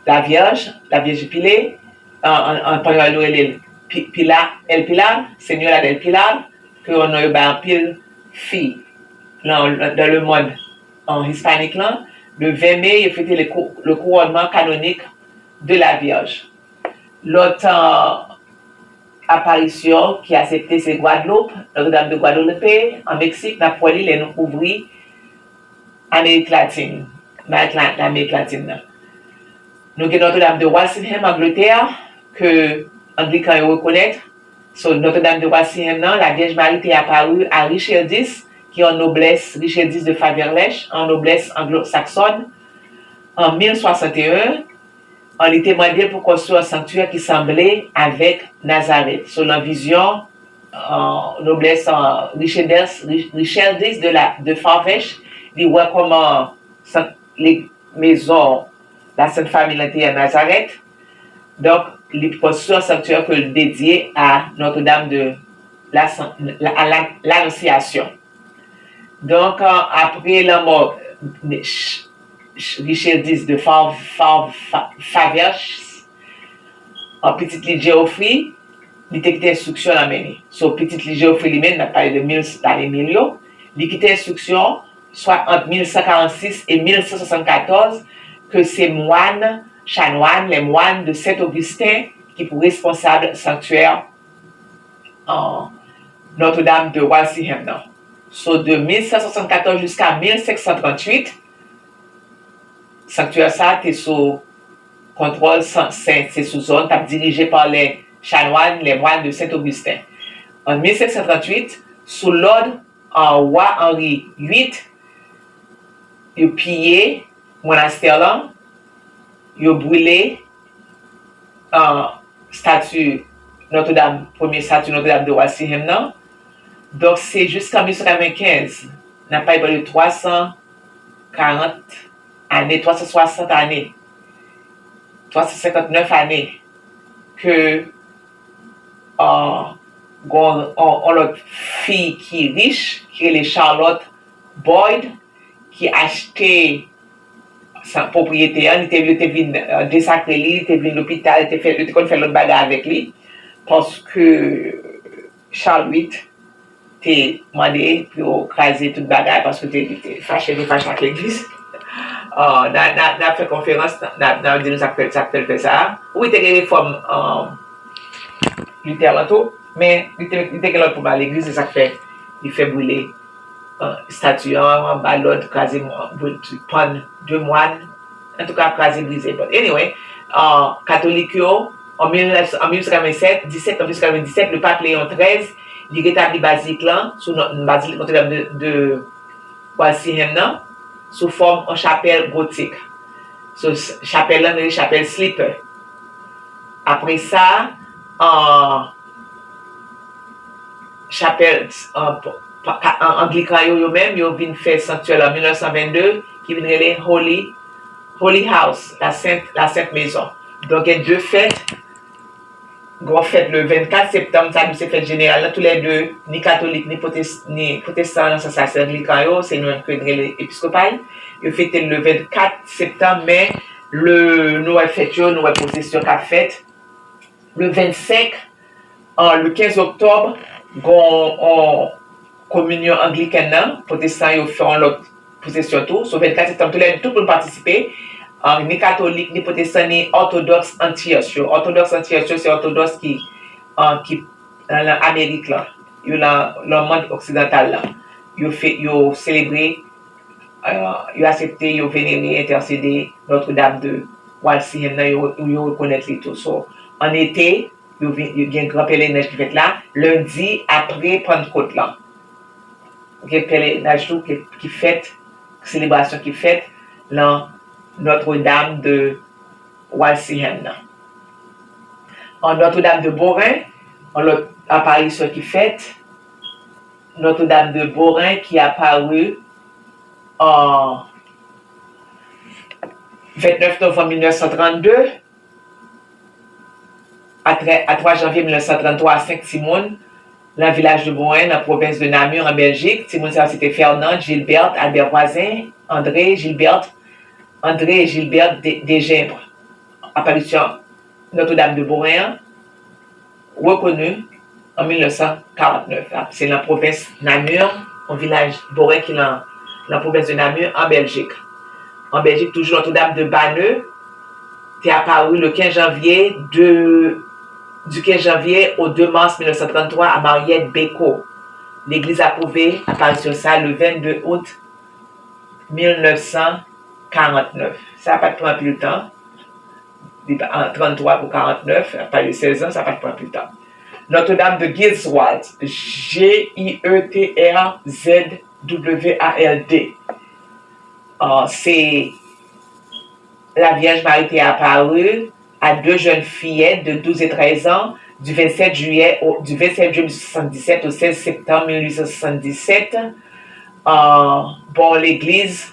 la Vierge, la Vierge Épilée, an, an, an panyòl yo rele l Pi-, Pilar, El Pilar, Señora del Pilar, ke yon non yo bay anpil fi nan, dans le monde, an hispanik lan. Le ven me, yo fete le kou-, le couronnement canonique de la Vierge. Lòt, euh, aparisyon ki aksepte se Gwadloup, Notre-Dame de Guadalupe, an Meksik, n ap wè li lè nou kouvri Amerik Latin, Amerik La-, Amerik Latin nan. Nou gen Notre-Dame de Walsingham, Angletè, ke Anglikan yo rekonèt. So, Notre-Dame de Walsingham nan, la Vierge Marie te apari a Richelieu dis, ki yon noblès, Richelieu dis de Faverlech, yon noblès anglo-saksòn, an mil swasanteyen, an, li te mande l pou konstwi yon sanktyè ki sanble avèk Nazarèt. So, nan vizyon, euh, noblès, euh, Richelieu dis, Ri-, Richelieu dis de la, de Faverlech, li wè kòman sant-, le-, mezon la Sent Fanmi lan te an Nazarèt. Donk, li konstwi yon sanktyè ke l dedye a Notre-Dame de la, la, a la, l'Annonciation. Donk, euh, apre lanmò Ch-, Ch-, Richelieu dis de Fa-, Fa-, Fa-, Faverges, an pitit li Geoffrey, li te kite enstriksyon l anmenn li. So, pitit li Geoffrey li menm, n ap pale de mil, lane mil yo, li kite enstriksyon, swa ant mil san karannsis e mil san swasannkatòz, ke se mwann, chanwàn, les moines de Saint-Augustin, ki pou responsab sanktyè, euh, Notre-Dame de Walsingham nan. So, de mil san swasannkatòz jiska mil senk san tranntuit, sanktyè sa a te sou kontwòl san, sen, se sou zòn, t ap dirije pa les chanoines, les moines de Saint-Augustin. An mil senk san tranntuit, sou lòd, euh, wa Henri uit, yo piye monastè lan, yo brile, euh, stati Notre-Dame, premye stati Notre-Dame de Walsingham nan. Donk, se jiskan mil senk san katrevenkenz, n ap pale de twa san karant ane, twa san swasant ane, twa san senkantnèf ane, ke, euh, gon, on, on lòt fi ki rich, ki rele Charlotte Boyd, ki achte sa pwopriyete a, li te, yo te vin, euh, desakre li, li te vin lopital, li te fè, yo te konn fè lòt bagay avèk li, paske Charles uit te mande pou yo kraze tout bagay, paske te, li te fache, li fache ak legliz. Euh, n a, n a, n a fè konferans, n a, n a di nou sa k fè, sa k fè l fè sa. Wi, te gen refòm, euh, Luther lan tou, men li te, li te gen lòt pwoblèm ak legliz, se sa k fè Li fè brile, euh, estati an, ba lòd kraze, pann de mòn, antouka, kraze, brize. But anyway, euh, Katolik yo, an mil nèf san, an mil nèf san katrevennsèt, disèt, an mil nèf san katrevenndisèt, le pape Léon trèz, li retabli bazilik lan sou non, bazilik Notre-Dame de, de Walsingham nan, sou fòm yon chapèl gotik. So, chapèl lan rele chapèl Slipper. Apre sa, an, chapèl, an, pa, pa, an, Anglikan yo, yo menm, yo vin fè sanktyè la an mil nèf san vennde, ki vin rele Holy, Holy House, la Sainte, la Sainte Maison. Donk, gen de fèt, gen yon fèt le vennkat septanm, sa nou se fèt jeneral la, toulède, ni katolik, ni pwotes-, ni pwotestan, nan sans sa, se anglikan yo, se nou menm ke n rele episkopal. Yo fete l le vennkat septanm, men le, nou wè fèt yo, nou wè pwosesyon k ap fèt. Le vennsenk, an, le kenz oktòb, gon, on, kominyon anglikèn nan, pwotestan yo fè yon lòt pwosesyon tou. So, vennkat septanm, toulède, tout moun patisipe. An, ni katolik, ni pwotestan, ni òtodòks Antiyòs yo. Òtodòks Antiyòs yo, se òtodòks ki, an, ki nan, nan Amerik lan. Yo nan, nan mond oksidantal lan. Yo fè, yo selebre, an, yo aksepte, yo venere, entèsede Notre-Dame de Walsingham nan, yo, yo rekonèt li tou. So, an ete, yo vin, yo gen gran pelerinaj ki fèt la, lendi apre Pannkot lan. Gen pelerinaj tou ki, ki fèt, selebrasyon ki fèt nan Notre-Dame de Walsingham nan. An Notre-Dame de Beaurain, an lòt aparisyon ki fèt, Notre-Dame de Beaurain ki apari an vennèf novanm mil nèf san trannde, a trè-, a twa janvye mil nèf san tranntwa, a senk timoun, nan vilaj de Boen, nan pwovens de Namur, an Bèljik. Timoun sa yo se te Fernand, Gilbert, Albert Voisin, André, Gilbert, André et Gilbert de, Degendre. Aparisyon Notre-Dame de Boen an, rekoni an mil nèf san karant nèf. Se nan pwovens Namur, yon vilaj Boen ki nan, nan pwovens de Namur, an Bèljik. An Bèljik, toujou, Notre-Dame de Banneux te apari le kenz janvye, de, du kenz janvye au de mas mil nèf san tranntwa a Mariette Bécot. Legliz apwouve aparisyon sa le vennde out mil nèf san karant nèf. Sa pa t pran anpil tan. Li pa, an tranntwa pou karantnèf, pa de sèz an, sa pa t pran anpil tan. Notre-Dame de Geerswald, G I E T R Z W A L D. Ah, se la Vierge Marie te apari à deux jeunes fillettes de douze et treize ans, du vingt-sept juillet au, du vingt-sept juillet mille huit cent soixante-dix-sept au seize septembre mille huit cent soixante-dix-sept, euh, bò legliz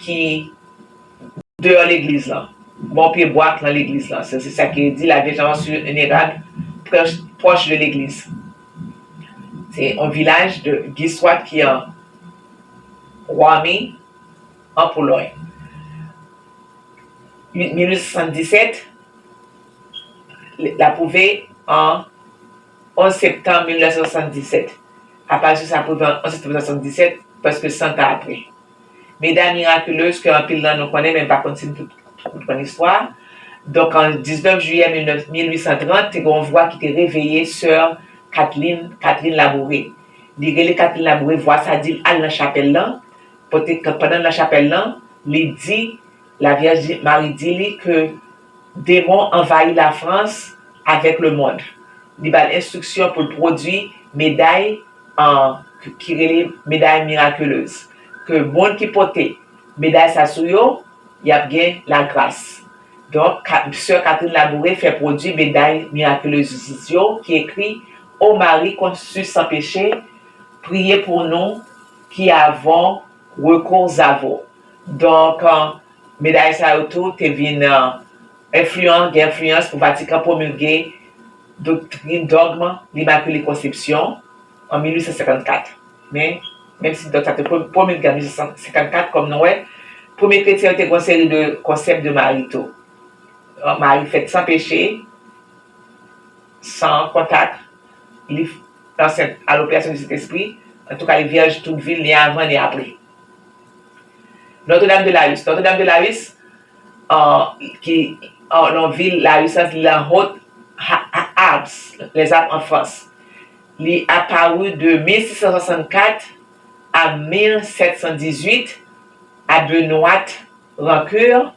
ki, deyò legliz lan, bò pye bwa k nan legliz lan. Se, se sa ki di la Vierge avance sur une érape proche, proche de l'église. Se yon vilaj de Geerswald ki an Wami, an Polòy. Mil uit san swasanndisèt, l apwouve an onz septanm mil nèf san swasanndisèt. Aparisyon sa apwouve an onz septanm mil nèf san swasanndisèt, prèske san tan apre. Médaille miraculeuse ke anpil nan nou konnen, men m pa konn si nou tout, tout konn istwa. Donk, an diznèf jiyè mil nèf, mil uit san trant, te gen yon vwa ki te reveye sè Katlin, Katlin Labouré. Li rele Katlin Labouré, vwa sa di l al nan chapèl lan, Pote, pandan l nan chapèl lan, li di, la Vierge Marie di li ke demon anvayi Lafrans avèk lemonn. Li ba l enstriksyon pou l pwodui meday, an, ki rele meday miraculeuses. Ke moun ki pote meday sa sou yo, y ap gen lagras. Donk, Ka-, sè Catherine Labouré fè pwodui meday miraculeuses yo ki ekri: O Marie conçue sans péché, priez pour nous qui avons recours à vous. Donk, euh, meday sa yo tou te vin, euh, enfliyan, gen enfliyans pou Vatikan pwomilge doktrin, dògm L'Immaculée Conception an mil uit san senkannkat. Men, menm si dògm sa te pwo-, pwomilge an mil uit san senkannkat, kòm nou wè, premye kretyen yo te gen yon seri de konsèp de Mari tou. Euh, Mari fèt san peche, san kontak, li ansent a l'opération du Saint-Esprit. Antouka, li vyèj tout vi l, ni avan ni apre. Notre-Dame de Lahusse. Notre-Dame de Lahusse, euh, ki, euh, nan vil Lahusse, li nan Haute Ha-, Ha-, Alpes, les Alpes en France. Li apari de mil sis san swasannkat a mil sèt san dizuit a Benoît Rancure,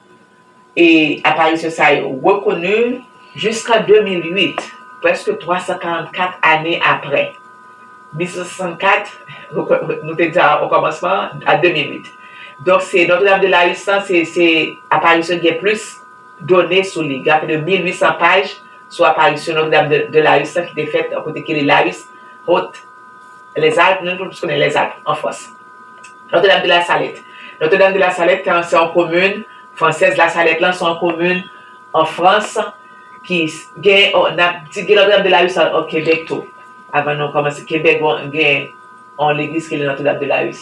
e aparisyon sa yo rekoni jiska de mil uit, prèske twa san karannkat ane apre. Mil sis san swasannkat, nou te di a okòmansman, a de mil uit. Donk, se Notre-Dame de Laus lan, se, se aparisyon gen plis done sou li. Gen plis de mil uit san paj sou aparisyon Notre-Dame de, de Laus lan ki te fèt kote ki rele Laus, Haute, Les Alpes, nou tout konnen Les Alpes, an Frans. Notre-Dame de la Salette. Notre-Dame de la Salette, se yon komin fransèz. La Salette lan, se yon komin an Frans ki s- gen, oh, n ap di gen Notre-Dame de Laus an, an Kebèk tou. Avan nou kòmanse, Kebèk gen, gen yon legliz ki rele Notre-Dame de Laus.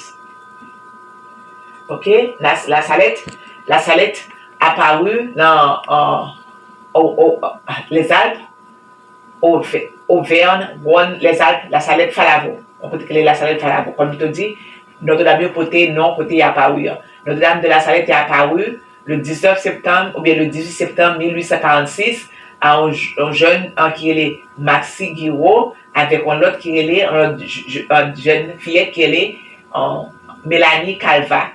Ok? La, La Salette, La Salette apari nan, an, o, o, Les Alpes, Auve- Auvergne, Rhône, Les Alpes, La Salette, Falavaux. Yon kote ki rele La Salette, Falavaux. Kòm nou te di, Notre-Dame yo pote non kote y apari an. Notre-Dame de la Salette te apari le diznèf septanm oubyen le dizuit septanm mil uit san karannsis a yon, yon jèn, an, ki rele Maxi Guiraud, avèk yon lòt ki rele, yon lòt j- j- yon jèn fiyèt ki rele, an, Mélanie Calvat.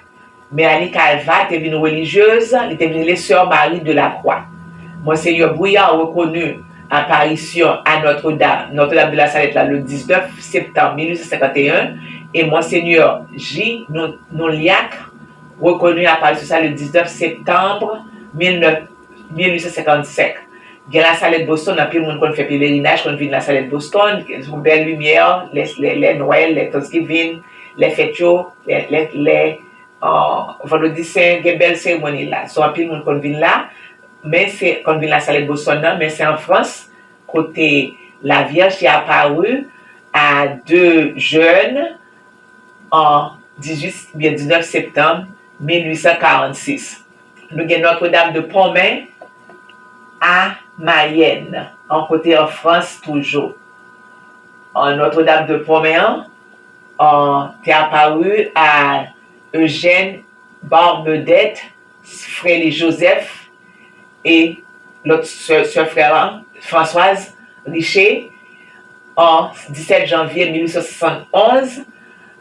Mélanie Calvat te vin relijyez, li te vin rele Sœur Marie de la Croix. Monsenyè Brouillard rekoni aparisyon a Notre-Dame, Notre-Dame de la Salette la, le diznèf septanm mil uit san senkanteyen, e Monsenyè J. Nou- Nouliac rekoni aparisyon sa le diznèf septanm mil nèf, mil uit san senkannsenk. Gen Lasalèt Boston, anpil moun konn fè pelerinaj, konn vin Lasalèt Boston, se yon bèl limyè, lè, lè, lè Nwèl, lè Thanksgiving, lè fèt yo, lè, lè, lè, an, Vandredi Sen, gen bèl seremoni la. So, anpil moun konn vin la, men se, konn vin Lasalèt Boston nan, men se an Frans, kote Lavyèj te apari a de jèn an dizuit oubyen diznèf septanm mil uit san karannsis. Nou gen Notre-Dame de Pontmain a Mayenne, an kote an Frans toujou. An Notre-Dame de Pontmain an, an, te apari a Eugène Barbedette, frè li Joseph, e lòt sè, sè frè lan, Françoise Richer, an disèt janvye mil uit san swasannonz,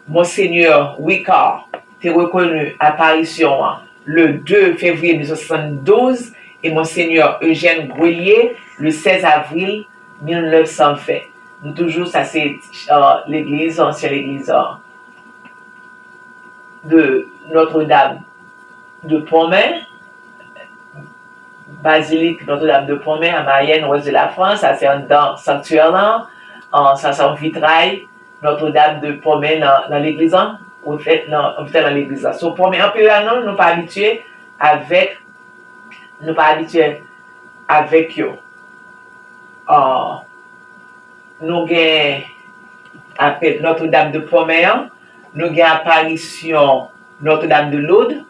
Monsenyè Ricard te rekoni aparisyon an le de fevriye mil uit san swasanndouz e Monsenyè Eugène Grelier le sèz avril mil nèf san ven. Nou toujou, sa se, euh, legliz, ansyen legliz, euh, de Notre-Dame de Pontmain, Bazilik Notre-Dame de Pontmain a Mayenne, Ouest de la France, sa se anndan sanktyè lan, an, sa se yon vitray Notre-Dame de Pontmain nan, nan legliz lan, ou fèt nan, ou fèt nan legliz lan. So, Pontmain anpil la non, nou pa abitye avèk, nou pa abitye avèk yo. An, nou gen apre Notre-Dame de Pontmain an, nou gen aparisyon Notre-Dame de Lourdes.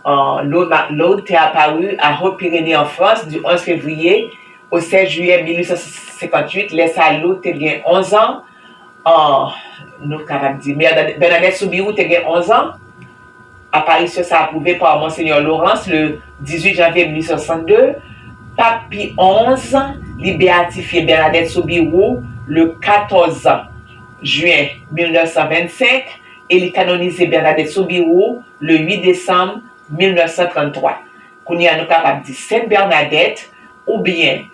An, Lourdes, Lourdes te apari a Hautes-Pyrénées an Frans di onz fevriye o sèz jiyè mil uit san senkantuit. Lè sa, Lourdes te gen onz an. An, nou kapab di, Bernadette, Bernadette Soubirous te gen onz an. Aparisyon sa apwouve pa Monsenyè Laurence le dizuit janvye mil uit san swasannde. Pap Pi onz, li beyatifye Bernadette Soubirous le katòz jen mil nèf san vennsenk e li kanonize Bernadette Soubirous le uit desanm mil nèf san tranntwa. Kounye a, nou kapab di Sent Bernadette oubyen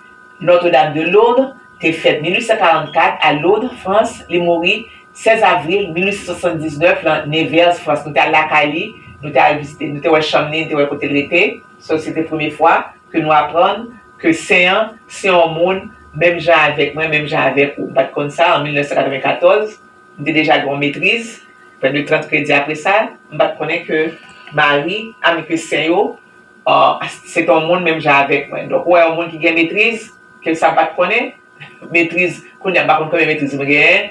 Notre-Dame de Lourdes te fèt mil uit san karannkat a Lourdes, Frans. Li mouri sèz avril mil uit san swasanndiznèf lan Nevers, Frans. Nou te al lakay li, nou te al vizite, nou te wè chanm li, nou te wè kote l rete. So, se te premye fwa ke nou aprann ke sen an se yon moun menm jan avèk mwen, menm jan avèk ou. M pa t konn sa an mil nèf san katrevenkatòz. M te deja gen yon metriz, prè de trant kredi apre sa, m pa t konnen ke Mari, a, men ke sen yo, ah, se te yon moun menm jan avèk mwen. Donk, ou wè yon moun ki gen metriz, ke sa m pa t konnen, metriz, kounye a m pa konn konbyen metriz mwen genyen,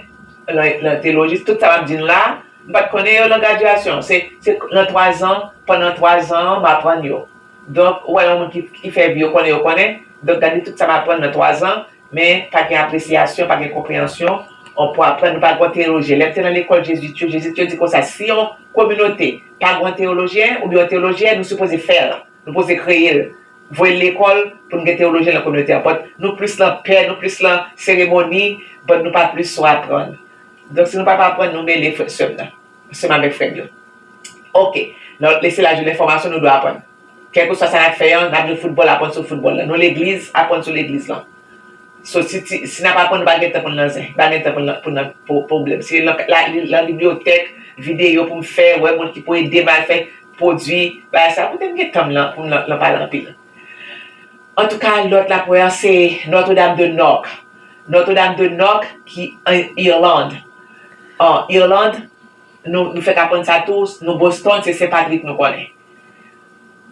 nan, nan teyoloji, tout sa m ap di n la, m pa t konnen yo nan gradyasyon. Se, se nan twazan, pandan twazan an, m aprann yo. Donk, ou wè yon moun ki, ki fè vi yo konnen, yo konnen. Donk, gade tout sa m aprann nan twazan, men pa gen apresyasyon, pa gen konpreyansyon, on pou aprann, nou pa gen teyolojyen. Lè m te nan lekòl jezwit yo, jezwit yo di konsa, si yon kominote pa gen teyolojyen oubyen yon teyolojyèn, nou sipoze fè l, nou sipoze kreye l. voye l lekòl pou n gen teyolojyen nan kominote a. But nou plis lan pè, nou plis lan seremoni, but nou pa plis sou aprann. Donk, si nou pa aprann, nou mele, frè, sè m nan, sè m avèk frè m yo. Oke. Nan lòt lese la, jwe lenfòmasyon, nou dwe aprann. Kèlkeswa sa n ap fè an, n ap jwe foutbòl, aprann sou foutbòl lan. Nou legliz, aprann sou legliz lan. So, si, si, si n ap aprann, nou pa gen tan pou n nan zen, pa gen tan pou n nan, pou n nan pwoblèm. Si nan, la, nan bibliyotèk, videyo pou m fè, wè moun ki pou ede m al fè pwodui, bagay sa, poutèt m gen tan m lan, pou m nan, nan pale anpil. Antouka, lòt lapriyè, se Notre-Dame de Knock. Notre-Dame de Knock ki an Irland. An Irland, nou, nou fèk aprann sa tou, nou Boston, se Sen Patrik nou konnen.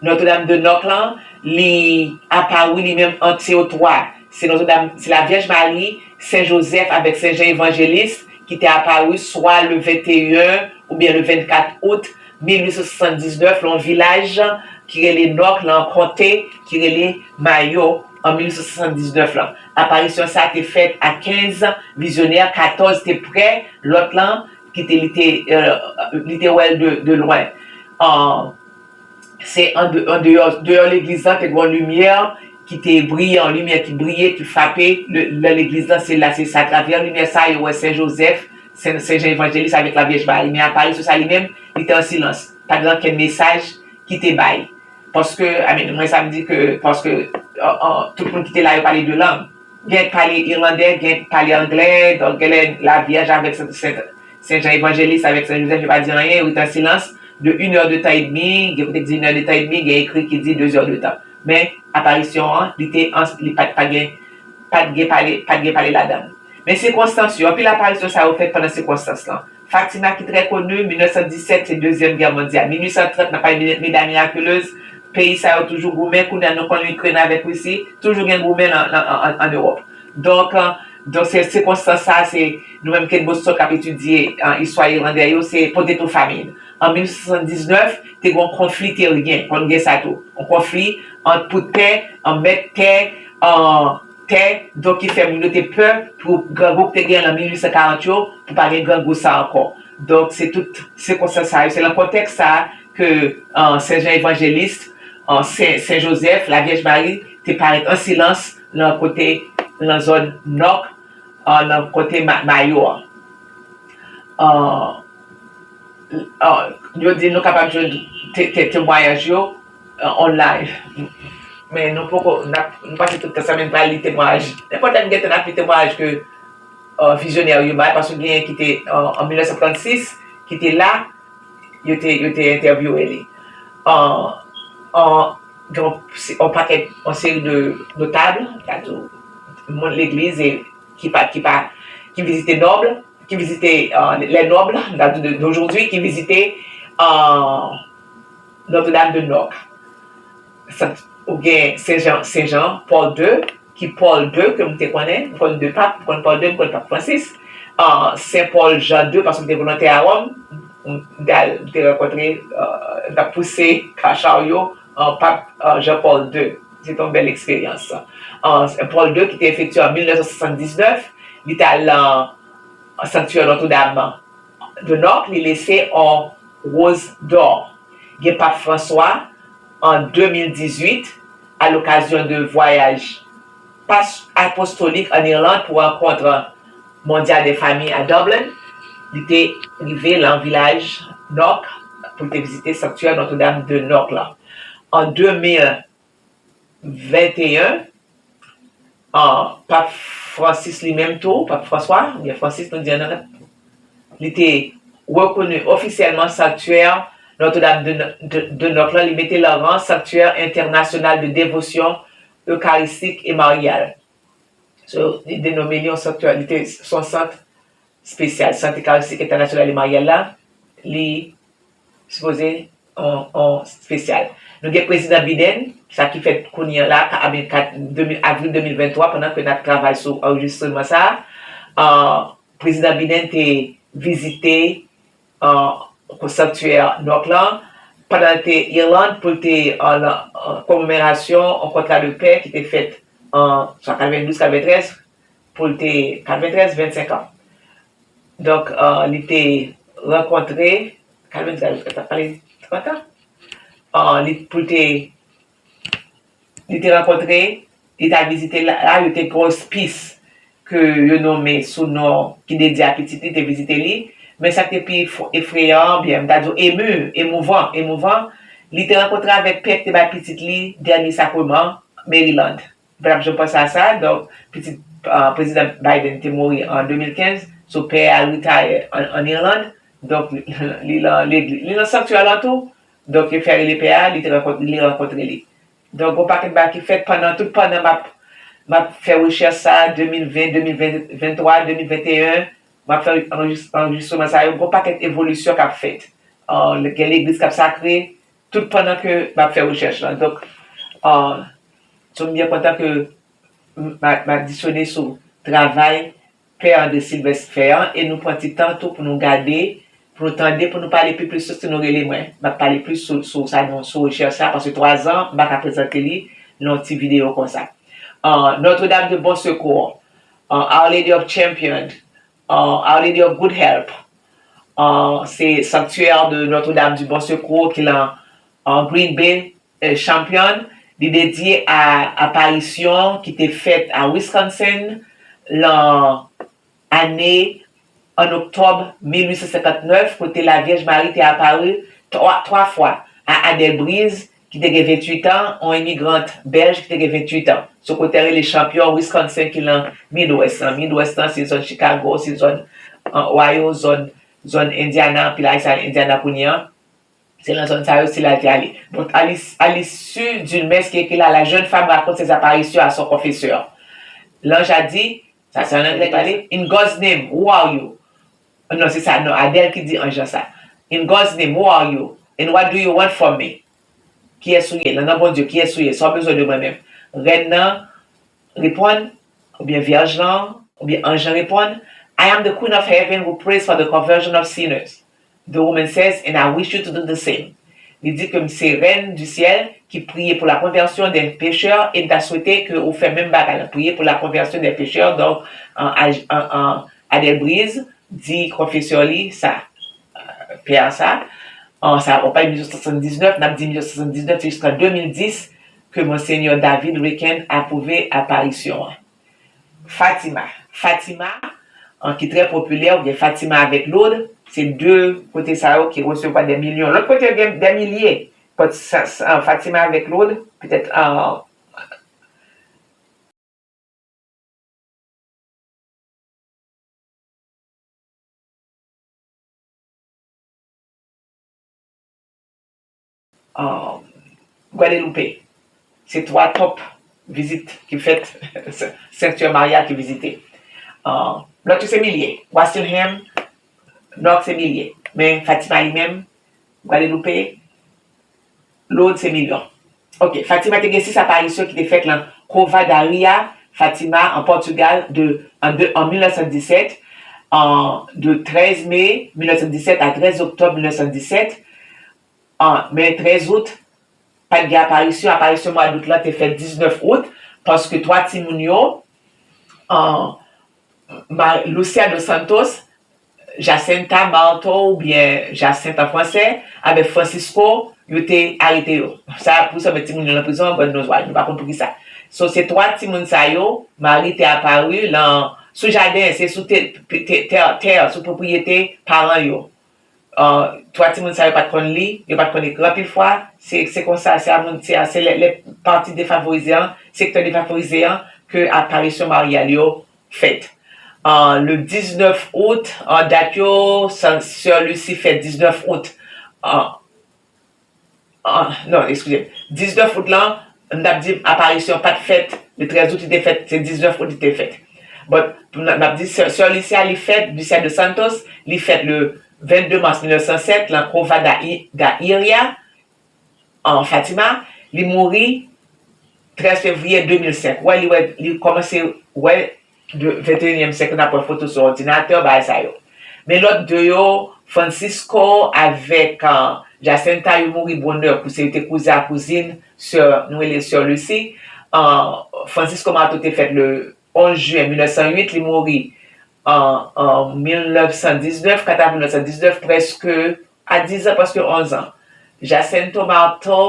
Notre-Dame de Knock lan, li apari li menm ant se yo twa. Se Notre-Dame, se Lavyèj Mari, Sen Jozèf avèk Sen Jan Evanjelis ki te apari swa le venteyen oubyen le vennkat out mil uit san swasanndiznèf, nan yon vilaj ki rele Knock, nan yon konte ki rele Mayo, an mil uit san swasanndiznèf lan. Aparisyon sa te fèt a kenz vizyonè, katòz te prè, lòt lan ki te, li te, li te wè l de, de lwen. Se an de, an deyò, deyò legliz lan te gen yon limyè ki te briye, yon limyè ki briye, ki frape le, le legliz lan. Se la, se sa, atravè limyè sa, yo wè Sen Jozèf, Sen, Sen Jan Evanjelis avèk Lavyèj Mari. Men aparisyon sa li menm, li te an silans. Pa t gen okenn mesaj ki te bay. Paske, I mean, mwen sa m di ke, paske, an, an, tout moun ki te la, yo pale de lang. Gen k pale irlandè, gen k pale anglè, donk genlè Lavyèj avèk Sen, Sen, Sen Jan Evanjelis avèk Sen Jozèf, yo pa di anyen, yo rete an silans de une heure de temps et demie, gen kote k di une heure de temps et demie, gen ekri ki di deux heures de temps. Men, aparisyon an, li te an, li pa t, pa t gen, pa t gen pale, pa t gen pale ladan l. Men sikonstans yo, anpil aparisyon sa yo fèt pandan sikonstans lan. Fatima ki trè koni, mil nèf san disèt, se Dezyèm Gè Mondyal. Mil uit san trant, nan pale Mes Dames Miraculeuses, peyi sa yo toujou goumen, kounye a nou konn Ikrèn avèk Risi, toujou gen goumen nan, nan, an, an, an Ewòp. Donk, donk se sikonstans sa, se nou menm ki t Boston k ap etidye, an, istwa irlandè yo, se potato famine. An mil uit san swasanndiznèf, te gen yon konfli teryen, konn gen sa tou. Yon konfli ant pou tè, an mèt tè, an tè, donk ki fè moun yo te pè pou grangou ki te gen nan mil uit san karant yo, pou pa gen grangou sa ankò. Donk, se tout sikonstans sa yo, se nan kontèks sa a ke, an, Sen Jan Evanjelis, an, Sen, Sen Jozèf, Lavyèj Mari te parèt an silans nan kote, nan zòn Knock, an, nan kote Ma-, Mayo an. An, an, yo di nou kapab jwenn te, te, temwayaj yo, an, online. Men nou poko, n ap, nou pase tout tan sa, men n pral li temwayaj. Nenpòt lè n gentan ap li temwayaj ke, an, vizyonè yo bay, paske genyen ki te, an, an mil nèf san trannsis, ki te la, yo te, yo te entèvyouwe li. An, an, gen yon, se, yon pakèt, yon seri de notab, sa di w, moun legliz e ki pa, ki pa, ki vizite nòb, ki vizite, euh, les nobles, n ta di de, d'aujourd'hui, ki vizite, euh, Notre-Dame de Knock. Sa, ou gen Sen Jan, Sen Jan, Pòl de, ki Pòl de, ke m te konnen, m konn de pap, m konn Pòl de, m konn pap Francis, euh, Sen Pòl Jan de, paske m te volontè a Wòm, m, m te al, m te rankontre, euh, m t ap pouse kachar yo, euh, pap, euh, Jan Pòl de. Se te yon bèl eksperyans. Euh, Pòl de ki te efektye an mil nèf san swasanndiznèf, li t al nan sanktyè Notre-Dame de Knock, li lese yon woz dò. Gen Pap Franswa an de mil dizuit, a lokazyon de vwayaj pas-, apostolik an Irland pou rankont mondyal dè fanmi a Dublin, li te rive nan vilaj Knock pou l te vizite sanktyè Notre-Dame de Knock lan. An de mil venteyen, an, Pap Francis li menm tou, Pap Franswa, oubyen Francis nou di an nan, li te rekoni ofisyèlman sanktyè Notre-Dame de, de, de Knock lan, li mete l an ran sanktyè entènasyonal de devosyon ekaristik e maryal. So, li denome li yon sanktyè, li te, se yon sant espesyal, sant ekaristik entènasyonal e maryal la, li sipoze on, on espesyal. Nou gen Prezidan Biden, sa ki fèt kounye a la, ka, a, kat, de mil, avril de mil venntwa, pandan ke n ap travay sou anrejistreman sa a, euh, Prezidan Biden te vizite, euh, sanktyè Knock lan, pandan l te Irland pou l te, euh, nan, euh, komemorasyon yon kontra de pè ki te fèt an swa katrevendouz katreventrèz, pou l te, katreventrèz, vennsenk an. Donk, euh, li te rankontre, katreventrèz, sa pale trant an. Euh, li, pou l te, li te rankontre, li t al vizite la, la, yo te gen ospis ke yo nonmen sou non ki dedye a pitit li, te vizite li. Men sa k te pi f-, efreyan, oubyen m ta di w emu, emouvan, emouvan, li te rankontre avèk pè ki te bay pitit li dènye sakreman, Maryland. M pa t ap janm panse a sa. Donk, pitit, ah, Prezidan Biden te mouri an de mil kenz, so pè a retire an, an Irland. Donk, li lan legliz, li lan sanktiyè lan tou. Donk, yo fè rele pè a, li te rankont-, li rankontre li. Donk, gon pakèt bagay ki fèt pandan, tout pandan m ap, m ap fè rechèch sa a, de mil ven, de mil ven, venntwa, de mil venteyen, m ap fè anrejis-, anrejistreman sa yo, gon pakèt evolisyon k ap fèt. Ah, gen legliz k ap sakre, tout pandan ke m ap fè rechèch lan. Donk, ah, so m byen kontan ke m, m a, m adisyone sou travay Pè André Sylvestre fè an, e nou pran ti tan tou pou nou gade, pou nou tande, pou nou pale pi plis sou si nou rele mwen. M ap pale plis sou, sou sa nou, sou rechèch sa, paske twazan, m pa ka prezante li nan yon ti videyo konsa. Ah, Notre-Dame de Bon Secours, ah, Our Lady of Champion, ah, Our Lady of Good Help, ah, se Sanctuaire de Notre-Dame du Bon Secours ki lan, ah, Green Bay, eh, Champion, li dedye a aparisyon ki te fèt a Wisconsin lan ane, an oktòb mil uit san senkant nèf, kote Lavyèj Mari te apari twa, twa fwa a Adèl Briz, ki te gen venntuit an, yon imigrant bèlj ki te gen venntuit an. Se kote a rele Champion, Wisconsin, ki lan Midwest lan. Midwest lan, se zòn Chicago, se zòn, ah, Ohio, zòn, zòn Indiana, anpil Ayisyen al Indiana kounye a. Se lan zòn sa yo, se la l te ale. Donc, à l'is-, à l'issue d'une messe qui écrit là, la jeune femme raconte ses apparitions à son confesseur. L'ange a dit, sa se an anglè k pale, "In God's name, who are you?" Non, se sa, non, Adèl ki di anj lan sa. "In God's name, who are you? And what do you want from me?" Kiyès ou ye? Nan non Bondye, kiyès ou ye? Sa w bezwen de mwen menm? Rèn nan reponn, oubyen vyèj lan, oubyen anj lan reponn, "I am the Queen of Heaven who prays for the conversion of sinners." The woman says, "And I wish you to do the same." Li di ke m se rèn di syèl ki priye pou la konvèsyon dè pechè, e m ta swete ke ou fè menm bagay la, priye pou la konvèsyon dè pechè. Donk, an, an, an, an, Adèl Briz di konfesè li sa, euh, pè a sa, an, sa, w ap pale mil nèf san swasanndiznèf, n ap di mil nèf san swasanndiznèf, se jiskan de mil dis ke Monsenyè David Ricken apwouve aparisyon an. Fatima. Fatima, an, ki trè popilè, oubyen Fatima avèk Lourdes, se de kote sa yo ki resevwa dè milyon. Lòt kote yo gen dè milye. But sa, sa, Fatima avèk Lourdes, petèt, an, Gwadloupe. Se twa top vizit ki fèt, Sanctuaire Maria ki vizite. Lòt yo se milye. Wasselham, Knox se milye. Men Fatima li menm, Gwadloupe, Lourdes se milyon. Ok, Fatima te gen sis aparisyon ki te fèt lan Cova da Iria, Fatima, an Pòtigal, de, an, de, an mil nèf san disèt, an, de trèz me mil nèf san disèt a trèz oktòb mil nèf san disèt, an, men trèz out, pa t gen aparisyon, aparisyon mwa dout lan te fèt diznèf out, paske twa timoun yo, an, Ma-, Lucia dos Santos, Jacinta Marto oubyen Jacinthe an fransè, avèk Francisco, yo te arete yo. Sa pou sa met timoun yo nan prizon, God knows why, nou pa konn poukisa. So, se twa timoun sa yo, Mari te apari lan, sou jaden, se sou te, te, tè, tè, sou pwopriyete paran yo. Ah, twa timoun sa yo pa t konn li, yo pa t konn ekri anpil fwa. Se, se konsa, se a moun, se a, se lè, lè pati defavorize an, sektè defavorize an, ke aparisyon Maria yo fèt. Ah, le diznèf out, ah, dat yo, sa, Sè Lucy fèt diznèf out. Ah, Ah, non, eskize m. Diznèf out lan, m t ap di aparisyon pa t fèt, le trèz out li te fèt, se diznèf out li te fèt. But, n ap, n ap di Sè, Sè Lucia li fèt, Lucia dos Santos, li fèt le vennde mas mil nèf san sèt, lan Cova da I-, da Iria, an Fatima, li mouri trèz fevriye de mil senk. Wè, li wè, li kòmanse wè de venteyinyèm syèk, n ap wè foto sou òdinatè, bagay sa yo. Men lòt de yo, Francisco avèk, ah, Jacinta, yo mouri bonè, kou se yo te kouzen ak kouzin, sè, nou rele sè Lucy. Ah, Francisco Marto te fèt le onz jen mil nèf san uit, li mouri an, an mil nèf san diznèf, kat avril mil nèf san diznèf, prèske a diz an, prèske onz an. Jacinto Marto,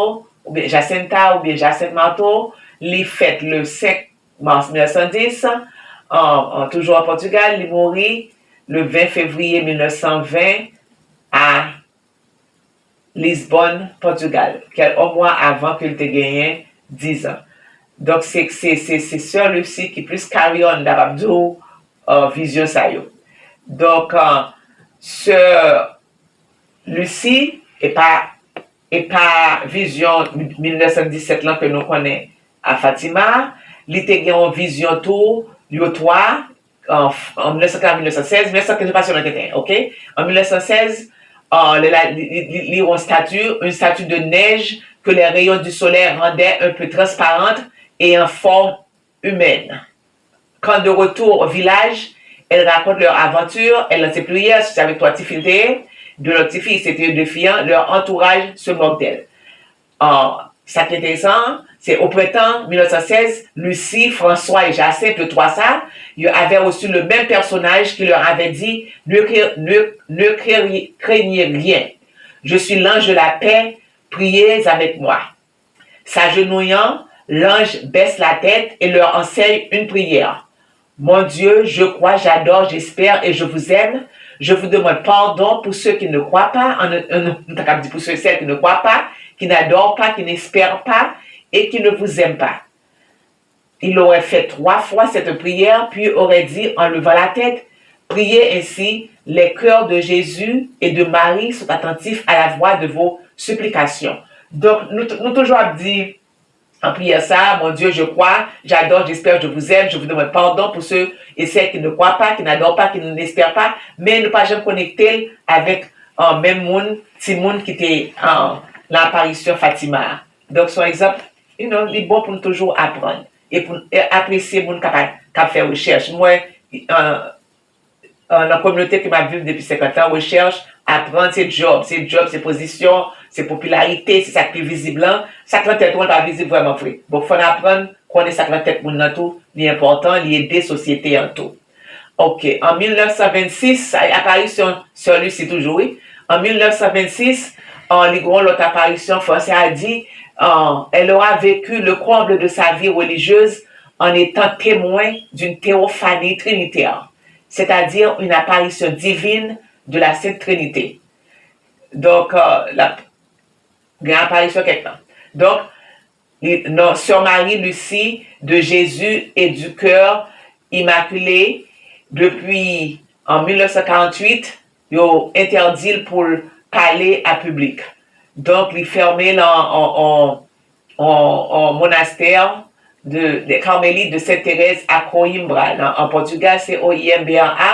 oubyen Jacinta, oubyen Jacinthe Marto, Li fèt le senk mas mil nèf san dis, an, an, toujou an Pòtigal. Li mouri le ven fevriye mil nèf san ven a Lisbonn, Pòtigal, kèl, yon mwa avan ke l te genyen diz an. Donk, se, se, se, se sè Lucy ki plis carry on, ta p ap di w, euh, vizyon sa yo. Donk, euh, sè Lucy, e pa, e pa vizyon mil nèf san disèt lan ke nou konnen a Fatima, li te gen yon vizyon tou, yo twa, an, an mil nèf san kenz, mil nèf san kenz, mil nèf san kenz, pa sèlman kenz, ok? An mil nèf san sèz, euh, lè la, li, li, li, li yon statue, une statue de neige que les rayons du soleil rendaient un peu transparente et en forme humaine. Quand de retour au village, elle raconte leur aventure, elle lance des prières, c'est avec trois tifi l te ye, de lòt tifi, c'était deux filles, leur entourage se moque d'elle. Ah, sa ki enteresan, se o prentan mil nèf san sèz, Lucie, François et Jacinthe, le twa sa, ils avaient reçu le même personnage qui leur avait dit, ne, cra- ne, ne cra- craignez rien. Je suis l'ange de la paix, priez avec moi. S'agenouillant, l'ange baisse la tête et leur enseigne une prière. Mon Dieu, je crois, j'adore, j'espère et je vous aime. Je vous demande pardon pour ceux qui ne croient pas, en, en, nou ta kab di pour ceux et celles qui ne croient pas, qui n'adorent pas, qui n'espèrent pas et qui ne vous aiment pas. Il aurait fait trois fois cette prière, puis aurait dit en levant la tête, priez ainsi, les cœurs de Jésus et de Marie sont attentifs à la voix de vos supplications. Donk, nou, nou toujou ap di, an priyè sa, Mon Dieu, je crois, j'adore, j'espère, je vous aime, je vous demande pardon pour ceux et celles qui ne croient pas, qui n'adorent pas, qui n'espèrent pas, men nou pa janm konekte l avèk, euh, menm moun, timoun ki te, euh, nan aparisyon Fatima a. Donk, se yon egzanp, you know, li bon pou n toujou aprann e pou n, e apresye moun k ap, k ap fè rechèch. Mwen, euh, euh, nan kominote ke m ap viv depi senkant an, rechèch, aprann, se djòb, se djòb, se pozisyon, se popilarite, se sa k pi vizib lan. Sa k nan tèt ou an pa vizib vrèman vre. Bon, fò n aprann konnen sa k nan tèt moun nan tou, li enpòtan, li ede sosyete an tou. Ok, an mil nèf san vennsis, sa, aparisyon Sè Lucy toujou, wi. An mil nèf san vennsis, euh, li gen yon lòt aparisyon, fransè a di, euh, elle aura vécu le comble de sa vie religieuse en étant témoin d'une théophanie trinitaire, c'est-à-dire une apparition divine de la Sainte Trinité. Donk, euh, la, gen aparisyon kèk tan. Donk, li, non, Sœur Marie Lucie de Jésus et du Cœur Immaculé, depi an mil nèf san karanntuit, yo entèdi l pou l pale a piblik. Donk, li fèmen l an, an, an, an, an monastè de, de Carmélite de Sainte Thérèse a Coimbra, nan, an Pòtigal, se O I M B R A,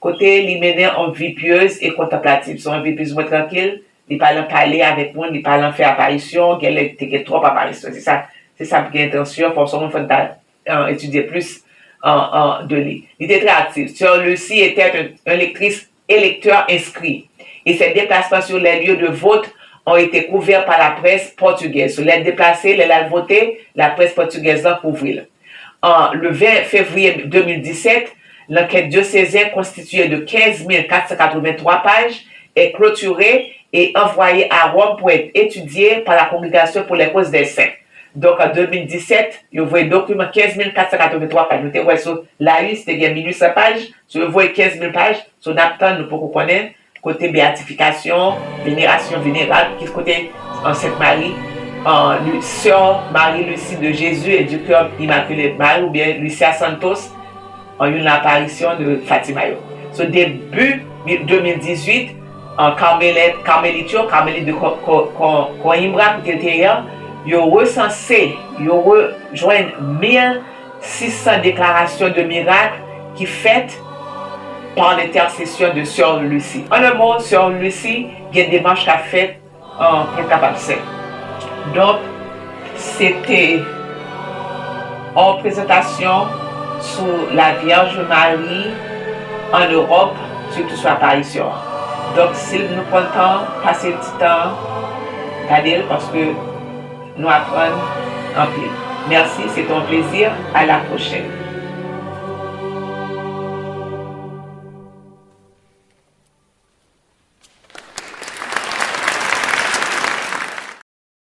kote li mennen yon vi pyez e kontanplatif. Se yon vi plizoumwen trankil, li pa nan pale avèk moun, li pa nan fè aparisyon, genlè li te gen twòp aparisyon. Se sa, se sa m gen entansyon, fò se yon moun fò n ta, euh, etidye plis, euh, euh, de li. Li te trè aktif. Sœur Lucie était un, un lectrice électeur inscrit, et ses déplacements sur les lieux de vote ont été couverts par la presse portugaise. So, lè l deplase, lè l al vote, laprès pòtigèz lan kouvri l. An, le ven fevriye de mil disèt, l'enquête diocésaine constituée de quinze mille quatre cent quatre-vingt-trois pages est clôturée et envoyée à Rome pour être étudiée par la Congrégation pour les causes des saints. Donk, an de mil disèt, yo voye dokiman kenz mil kat san katrevenntwa paj. Nou te wè sou Laïus, te gen mil uit san paj. So, yo voye kenz mil paj. So, n ap tann, nou poko konnen kote beyatifikasyon, venerasyon, venerab, ki kote, euh, Sent Mari, euh, Lu- Sœur Marie Lucie de Jésus et du Cœur Immaculé Marie, oubyen Lucia Santos, an youn nan aparisyon de Fatima yo. So, debi mi- de mil dizuit, an Karmelèt, Karmelit yo, Karmelit de Ko- Ko- Ko- Coimbra, kote l te ye an, yo resanse, yo re- jwenn mil sis san deklarasyon de mirak ki fèt par l'intercession de Sœur Lucie. An un mot, Sœur Lucie gen demach k ap fèt, euh, pou l kapab sent. Donk, se te yon prezantasyon sou la Vierge Marie en Europe, sitou sou aparisyon an. Donk, si nou pran tan, pase ti tan, gade l, paske nou aprann anpil. Mèsi, se te yon plezi. À la prochaine.